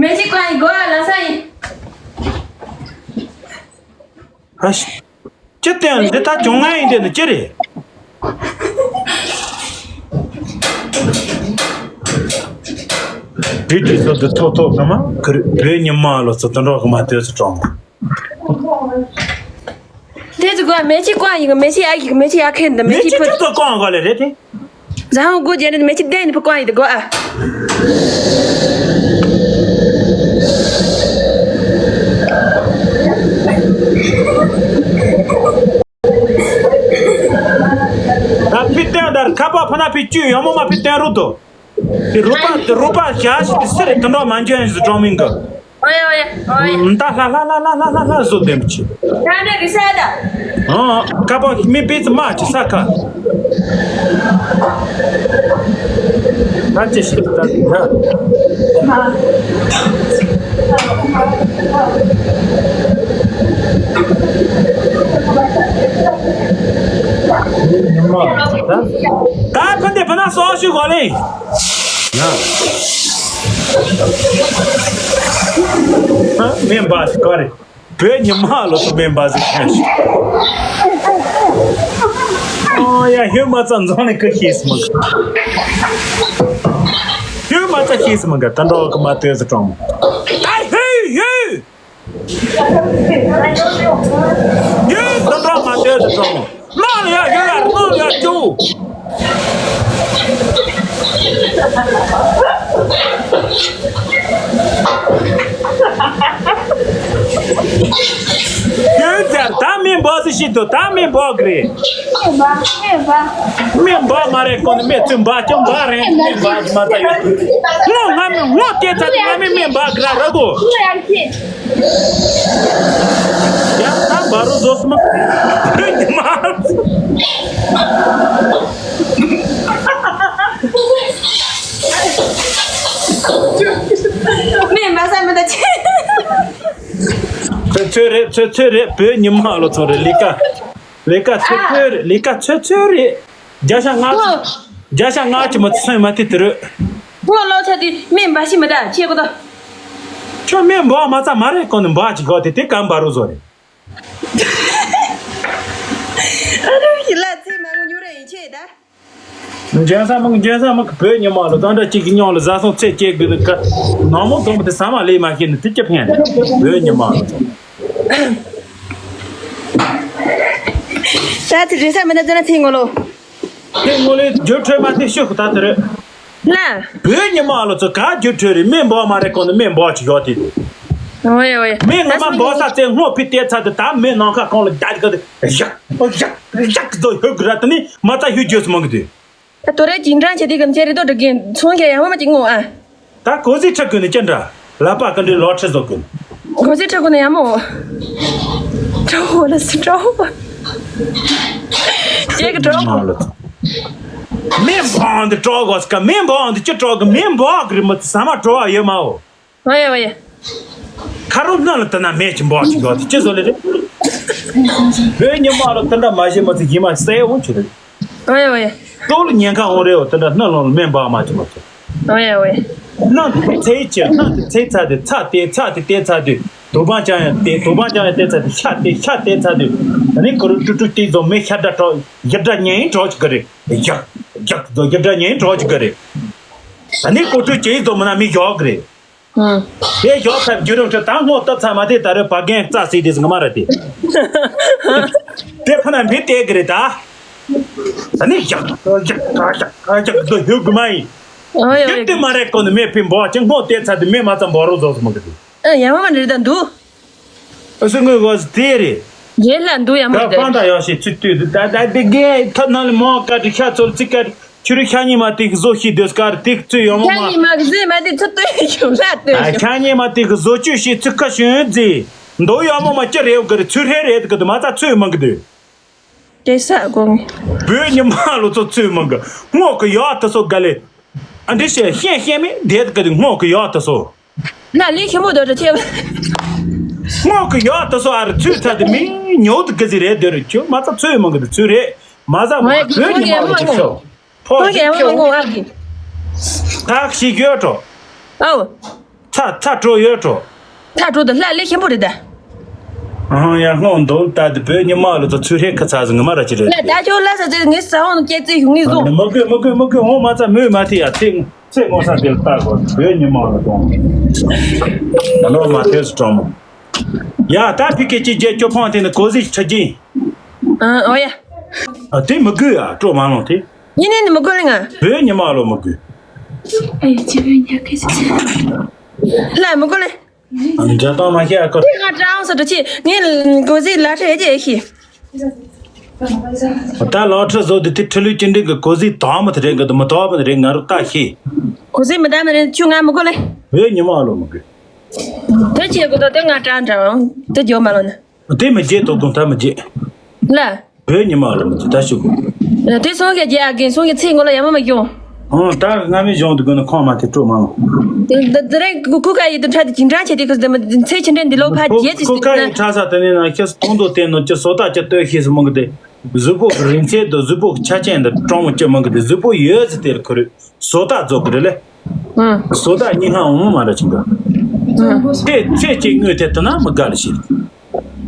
མེ་ཅིག་ཀ་ཡི་གོ་ལ་ས་ཡི། ཨ་ཤི། ཅི་སྟེང་འདི་ད་བྱུང་ང་ཡིན་དེ་ནི་ཅི་རེད། བྲིས་བྲིས་སོ་དུ་ཐོག་ཐོག་གི་མ་ཁུར་བོད་ཉི་མ་ལོ་ཚོ་དུད་འགྲོ་གི་མ་སྡོད་སུ་གྲོང་མོ། དེ་ཚོ་གོ་མེ་ཅིག་ཀ་ཡི་གི་མེ་ཅིག་ཨ་ཡི་གི་མེ་ཅིག་ཨ་ཁེན་ད་མེ་མེ་ཅིག་ཅི་ཕུ། ཅི་ཚོ་ཀོང་གོ་ལེ་རེད་དེ། ཟ་ཧོ་གོ་ཇེ་ནི་མེ་ཅིག་དེ་ནི་ཕུ་ཀ་ཡི་དེ་གོ་ཨ། ད་ཕི་སྟོན་དར་ཁ་པ་ཕ་ན་ཕི་བཅུ་ཡོང་མོ་མ་ཕི་སྟོན་རུ་དོ། དེ་རུ་པ་དེ་རུ་པ་བྱ་ཞིག་དེ་སི་རེ་དུད་འགྲོ་མ་འཇོན་ཞིག་གྲོང་མིན་གི། ཨོ་ཡ་ཨོ་ཡ་ཨོ་ཡ། ད་ལྷ་ལྷ་ལྷ་ལྷ་ལྷ་ལྷ་བཟོ་ལྡན་པ་ཅིག་ད་ནི་རི་ས་ད། ཨ་ཁ་པ་མི་པི་ཙི་མ་ཅི་ས་ཁ། ད་ཅི་ཞིག་ད་ད། ད་ཕན་དེ་ཕན་ན་སོ་ཞིག་གོ་ལེ། ཡ། ཧ་མེན་པ་ཞིག་ག་རེ། བོད་ཉི་མ་ལོ་ཚོ་མེན་པ་ཞིག་ཁ་ཞིག་ཨོ་ཡ། ཧེ་མ་ཙ་འཛོམས་ནས་ཁ་ཤེས་སི་མ་ག་ཧེ་མ་ཙ་ཤེས་སི་མ་ག་ད་འགྲོ་གི་མ་ལྟོས་སི་གྲོང་མོ། ད་ཧེ་ཧེ། ཡོད་དོ་འགྲོ་མ་སྟོན་དུ་སོང་། ནང་ལ་ཡ་ཡོད་ཡ་ནང་ལ་ཡ་ཅུ། ཡོད་ཟེར་ད་མི་འབོ་སི་ཤི་དོ་ད་མི་འབོ་གི་རེད། མི་འབོ་མ་རེད་ཁོ་ནི་མི་ཚུན་འབོ་ཅུ་འབོ་རེད་མི་འབོ་མ་ད་ཡོད། ངོ་ང་མི་ངོ་སྐད་ཆ་དེ་ང་མི་མི་འབོ་གི་ར་ར་གོ། ཡང་ད་འབའ་རུ་བཟོ་སི་མ། བོད་ཉི་མ། མི་མ་ས་མི་ད་ཆེ། ཚོད་ཚོད་རེད་ཚོད་ཚོད་རེད། བོད་ཉི་མ་ལོ་ཚོད་རེད། ལས་ཀ་ལས་ཀ་ཚོད་ཚོད་རེད། ལས་ཀ་ཚོད་ཚོད་རེད། བརྒྱ་ཆ་ལྔ་བརྒྱ་ཆ་ལྔ་ཅི་མ་ཚོད་མ་ཐེ་དེ་རེད། ངོ་ལོ་ཚ་དེ་མི་འབའ་ཤི་མི་ད་ཆེ་གོ་ད། ཁྱོད་མི་འབའ་མ་ཚ་མ་རེད་ཁོ་ནི་འབའ་ཅིག་གོ་དེ་དེ་ག་འབའ་རུ་བཟོ་རེད། ཨ་རུ་ཡི་ལ་ཚེ་མ་ངུ་ཉུ་རེ་ཡིན་ཆེ་ད། འཇོན་ས་མང་འཇོན་ས་མང་བོད་ཉི་མ་ལ་ད་འདྲ་གཅིག་གི་མྱོང་ལ་བཟའ་སོང་ཚེ་སྐྱེ་དགོས་ནི་ཀ་ནང་མོ་དོམ་དེ་ས་མ་ལས་མ་ཤེས་ནི་དེ་ཅི་ཕན་རེད་བོད་ཉི་མ་ལ། ད་དེ་རེ་ས་མི་ད་ཙ་ན་ཚེ་ངོ་ལོ། དེ་ངོ་ལོས་རྒྱུ་འཕྲོད་མ་དེ་ཤོད་ཁོ་ད་དེ་རེད། ལ། བོད་ཉི་མ་ལོ་ཚོ་ག་རྒྱུ་འཕྲོད་རེད། མི་འབོ་མ་རེད་གོ་ནི་མི་འབོ་ཅིག་ཡོད་དེ། ཨོ་ཡ་ཨོ་ཡ། མི་ངོ་མ་འབོ་ས་ཚེ་སྔོ་ཕི་ལྟས་ཚ་དེ་ད་མི་ནང་ཁ་གང་ལ་བརྡ་གི་དེ་བཞག་ཨོ་བཞག་བཞག་གི་དོ་ཧུ་གི་ར་དེ་ནི་མ་ཚ་ཧུ་རྒྱུ་སི་མང་གི་དེ། ད་དོ་རེ་ཅིང་ཀྲང་ཆེ་དེ་གམ་ཆེ་རེ་དོ་འགྲིག་གིན་ཚོང་རྒྱ་ཡང་མ་ཅིག་ངོ་ཨ། ད་གོ་ཟི་ཁྲི་གུ་ནི་ཅི་འདྲ། ལ་པ་ཀ་འདྲི་ལོ་ཁྲི་བཟོ་གུ། གོ་ཟི་ཁྲི་གུ་ནི་ཡ་མོ། ཀྲོ་ལ་སི་ཀྲོ། ཅེ་གི་ཀྲོ། མི་འབོང་འདི་ཀྲོ་གོ་སི་ཀ་མི་འབོང་འདི་ཅི་ཀྲོ་གི་མི་འབོང་གི་རི་མོ་ཙི་ས་མ་ཀྲོ་བ་ཡོད་མ་འོ། ཨོ་ཡ་ཨོ་ཡ། ཁ་རོ་སྣ་ལ་ལྟ་ན་མེད་ཅིག་འབོག་ཅིག་འགྲོ་དེ་ཅི་བཟོ་ལེ་རེད། བོད་ཉི་མ་ལ་དེ་འདྲ་མ་བྱེད་མ་ཚིག་ཡིན་མ་གསལ་འོང་ཆུ་རེད། ཨོ་ཡ་ཨོ་ཡ། ལྟོ་ལ་ཉེན་ཁ་འོང་རེད། འོ་དེ་འདྲ་སྣ་ལོང་ལ་སྨན་འབག་མ་བྱེད་མ་བྱེད། ཨོ་ཡ་ཨོ་ཡ། སྣ་དེ་ཚེ་ཆེ་སྣ་དེ་ཚེ་ཚ་དེ་ཚ་དེ་ཚ་དེ་དེ་ཚ་དེ་དུ་བང་ཅང་ཡང་དེ་དུ་བང་ཅང་ཡང་དེ་ཚ་དེ་ཤ་དེ་ཤ་དེ་ཚ་དེ། ད་ནི་ཀུ་རུ་ཀྲུ་ཀྲུ་དེ་ཚོ་མི་ཤ་འདྲ་གྲོགས་ཡི་འདྲ་ཉན་གྲོགས་ཅིག་གི་རེད། རྒྱག་རྒྱག་ཚོ་ཡི་འདྲ་ཉན་གྲོགས་ཅིག་གི་རེད། ད་ནི་ཀུ་ཀྲུ་ཅེ་ཚོ་མི་ན་མི་ཞོག་གི་རེད། ཨང་། དེ་ཞོག་ཐབས་རྒྱུ་རུང་ཁྲི་ད་སྔོ་སྟབས་ཚ་མ་དེ་ད་རེ་བ་རྒན་རྩ་སྲིད་དེ་ཟིང་མ་ར་དེ། དེ་ཕ་ན་མི་དེ་གི་རེད་ད། ད་ནི་ཞག་ཞག་ཞག་ཞག་ཞག་དོ་ཧུ་གི་མ་ཡིན། ཨོ་ཡ་ཡ། དེ་མ་རེད་ཀོ་ནི་མེ་ཕི་འབོག་ཅིང་སྔོ་དེ་ཚ་དེ་མེ་མ་ཙམ་འབོག་རོགས་བཟོ་སོ་མ་གི་དེ། ཨ་ཡ་མ་མ་རེད་ད་འདུག་ཨ་སུ་ངོས་གོ་སི་དེ་རེད། རེད་ལ་འདུག་ཡ་མ་ད་རེད། ཕང་ད་ཡོ་ཤི་ཚུ་ཏུ་དུ་ད་ད་དེ་གེ་ཐ་ན་ལི་མོ་ཀ་ཏི་ཤ་ཚོལ་ཚི་ཀ་ཏི་ཆུ་རུ་ཤ་ཉི་མ་ཏི་གི་བཟོ་ཤི་དེ་སྐར་ཏི་ཚུ་ཡོ་མོ་ཤ་མ། ཉི་མ་གི་ཟེ་མ་ཏི་ཚུ་ཏུ་ཡོ་ལ་ཏུ་ཨ་ཤ་ཉི་མ་ཏི་གི་བཟོ་ཆུ་ཤི་ཚུ་ཁ་ཤུན་ཛི་འདོ་ཡོ་མོ་མ་ཅི་རེ་གི་རི་ཚུ་རེ་རེ་གི་དུ་མ་ཚ་ཚུ་མང་གི་དུ། དེ་ས་གོང་། བོད་ཉི་མ་ལོ་ཚོ་ཚུ་མང་གི་སྔོ་གི་ཡོ་ཏི་སོ་ག་ལེ། ཨ་འདི་ཤེ་ཤེ་ཤེ་མི་དེ་གི་དུ་སྔོ་གི་ཡོ་ཏི་སོ། ན་ལི་ཁྱི་མོ་དོ་དོ་ཆེ། སྔོ་གི་ཡོག་ཏུ་སོ་ཨར་ཚུལ་ཚ་དེ་མི་ཉོ་དུ་གི་ཟི་རེད་དོ་རེད་ཁྱོད་མ་ཚ་ཚོད་མང་གི་དུ་ཚུལ་རེད་མ་ཟ་མ་བོད་ཉི་མ་ལོ་ཅིག་ཤོག་ཕོ་ཅིག་ཤོག་ཐག་ཞིག་ཡོད་འགྲོ། ཨའོ། ཚ་ཚ་དྲོ་ཡོད་འགྲོ། ཚ་དྲོ་དུ་ལྷ་ལི་ཁྱི་མོ་རེད་ད། ཨ་ཡ་སྔོ་འདོད་ད་དུ་བོད་ཉི་མ་ལོ་ཚོ་ཚུལ་རེད་ཁ་ཚ་ཟི་ངི་མ་ར་ཅི་རེད། ལ་ད་ཁྱོད་ལ་ས་ཚེ་ངི་ས་འོང་སྐྱེ་ཚེ་ཡོང་ངི་སོང་། མ་གོས་མ་གོས་མ་གོས་འོང་མ་ཚ་མོས་མ་ཐི་ཡ་ཚེ། ཚེ་སྔོན་ས་དེར་ལྟ་དགོས་བོད་ཉི་མ་ལ་གཏོང་། ད་ལོ་མ་ཐེར་སུ་གྲོང་མོ། ཡ་ད་ཕི་ཀེ་ཅི་རྒྱལ་སྐྱོ་ཕོང་དེ་ནི་གོ་ཟི་ཁྲི་རྒྱིན། ཨ་ཨོ་ཡ། ཨ་དེ་མི་དགོས་ཡ་སྤྲོ་མ་ལོང་དེ། ཡིན་ནི་ནི་མི་དགོས་ལེ་ང་། བོད་ཉི་མ་ལོ་མི་དགོས། ཨ་ཡ་ཅི་བོད་ཉ་ཁེ་ཅི་ཅི། ལ་མི་དགོས་ལེ། འཇའ་དང་མ་ཤེས་ཨ་ཁོ། དེ་ང་ཀྲང་སོ་འགྲོ་ཆེ་ངས་གོ་ཟི་ལ་ཁྲེ་རྒྱལ་ཤེས། ད་ལོ་ཁྲི་བཟོ་དེ་དེ་ཁྲི་ལུས་ཅི་འདྲ་གི་གོ་ཟི་དྭངས་མ་དེ་རེད་གི་དུ་མི་དྭངས་མ་དེ་རེད་ང་རུ་ལྟ་ཤེས། གོ་ཟི་མི་དྭངས་མ་རེད་ཁྱོད་ང་མི་གོ་ལེ། བོད་ཉི་མ་ལོ་མི་དགོས། དེ་ཁྱེད་གོ་ད་དེ་ང་ཀྲང་འདྲ་བ་དེ་འཇོག་མ་ལོ་ན། དེ་མི་བརྗེད་དོ་དགོང་ད་མི་བརྗེད། ལ། བོད་ཉི་མ་ལོ་མི་དགོས་ད་ཤུ་གོ། དེ་སོང་གི་རྒྱ་གི་སོང་གི་ཚེ་ངོ་ལ་ཡ་མ་མ་གྱོང་། ཨང་ད་སྔ་མའི་གཞུང་དུ་དགོས་ན་ཁོང་མ་དེ་སྤྲོ་མང་། དེ་དེ་རེད་ཁུ་ཁ་ཡི་དུ་ཁྲ་དེ་ཅིང་ཀྲང་བྱེད་དེ་ཁུ་དེ་མ་ཚེ་ཆེན་ཀྲན་འདི་ལོ་ཕ་རྒྱལ་ཅི་ཁུ་ཁ་ཡི་ཁྲ་ས་དེ་ནས་ན་ཁྱེད་སྟོང་དུ་བསྟན་ནོ་ཅི་སོ་ད་ཅི་ལྟོས་ཤེས་སུ་མང་གི་དེ་གཟུགས་པོ་གི་རིང་ཚད་དུ་གཟུགས་པོ་གི་ཆ་ཅན་དུ་གྲོང་མོ་ཅི་མང་གི་དེ་གཟུགས་པོ་ཡོད་ཟི་དེར་ཁུ་རུ་སོ་ད་རྫོགས་གི་རེད་ལེ། ཨང་། སོ་ད་སྙིང་ཧ་འོང་མ་ར་ཅིང་ག་ཨང་། དེ་ཚེ་གཅིག་དངོས་དེ་དུ་ན་མི་དགའ་ལ་ཤེས།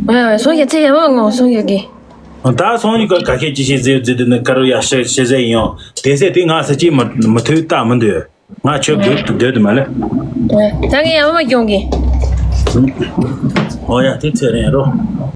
ཨ་སོང་ཡ་ཚེ་ཡ་མ་ངོ་སོང་ཡ་གི། ད་སོང་ཡི་ག་ག་ཤེད་ཅི་ཤེས་ཟེར་ཟེར་དུ་ནི་ཀ་རུ་ཡ་ཤེ་ཤེ་ཟེར་ཡིན་ཡང་དེ་ཟེར་དེ་ང་ས་ཅི་མ་མི་ཐུབ་ལྟ་མི་འདོད། ང་ཆོས་དགོས་དགོས་དུ་མ་ལེ། ད་ངས་ཡང་མ་སྐྱོང་གི། ཨོ་ཡ་དེ་ཚེ་རིང་རོ།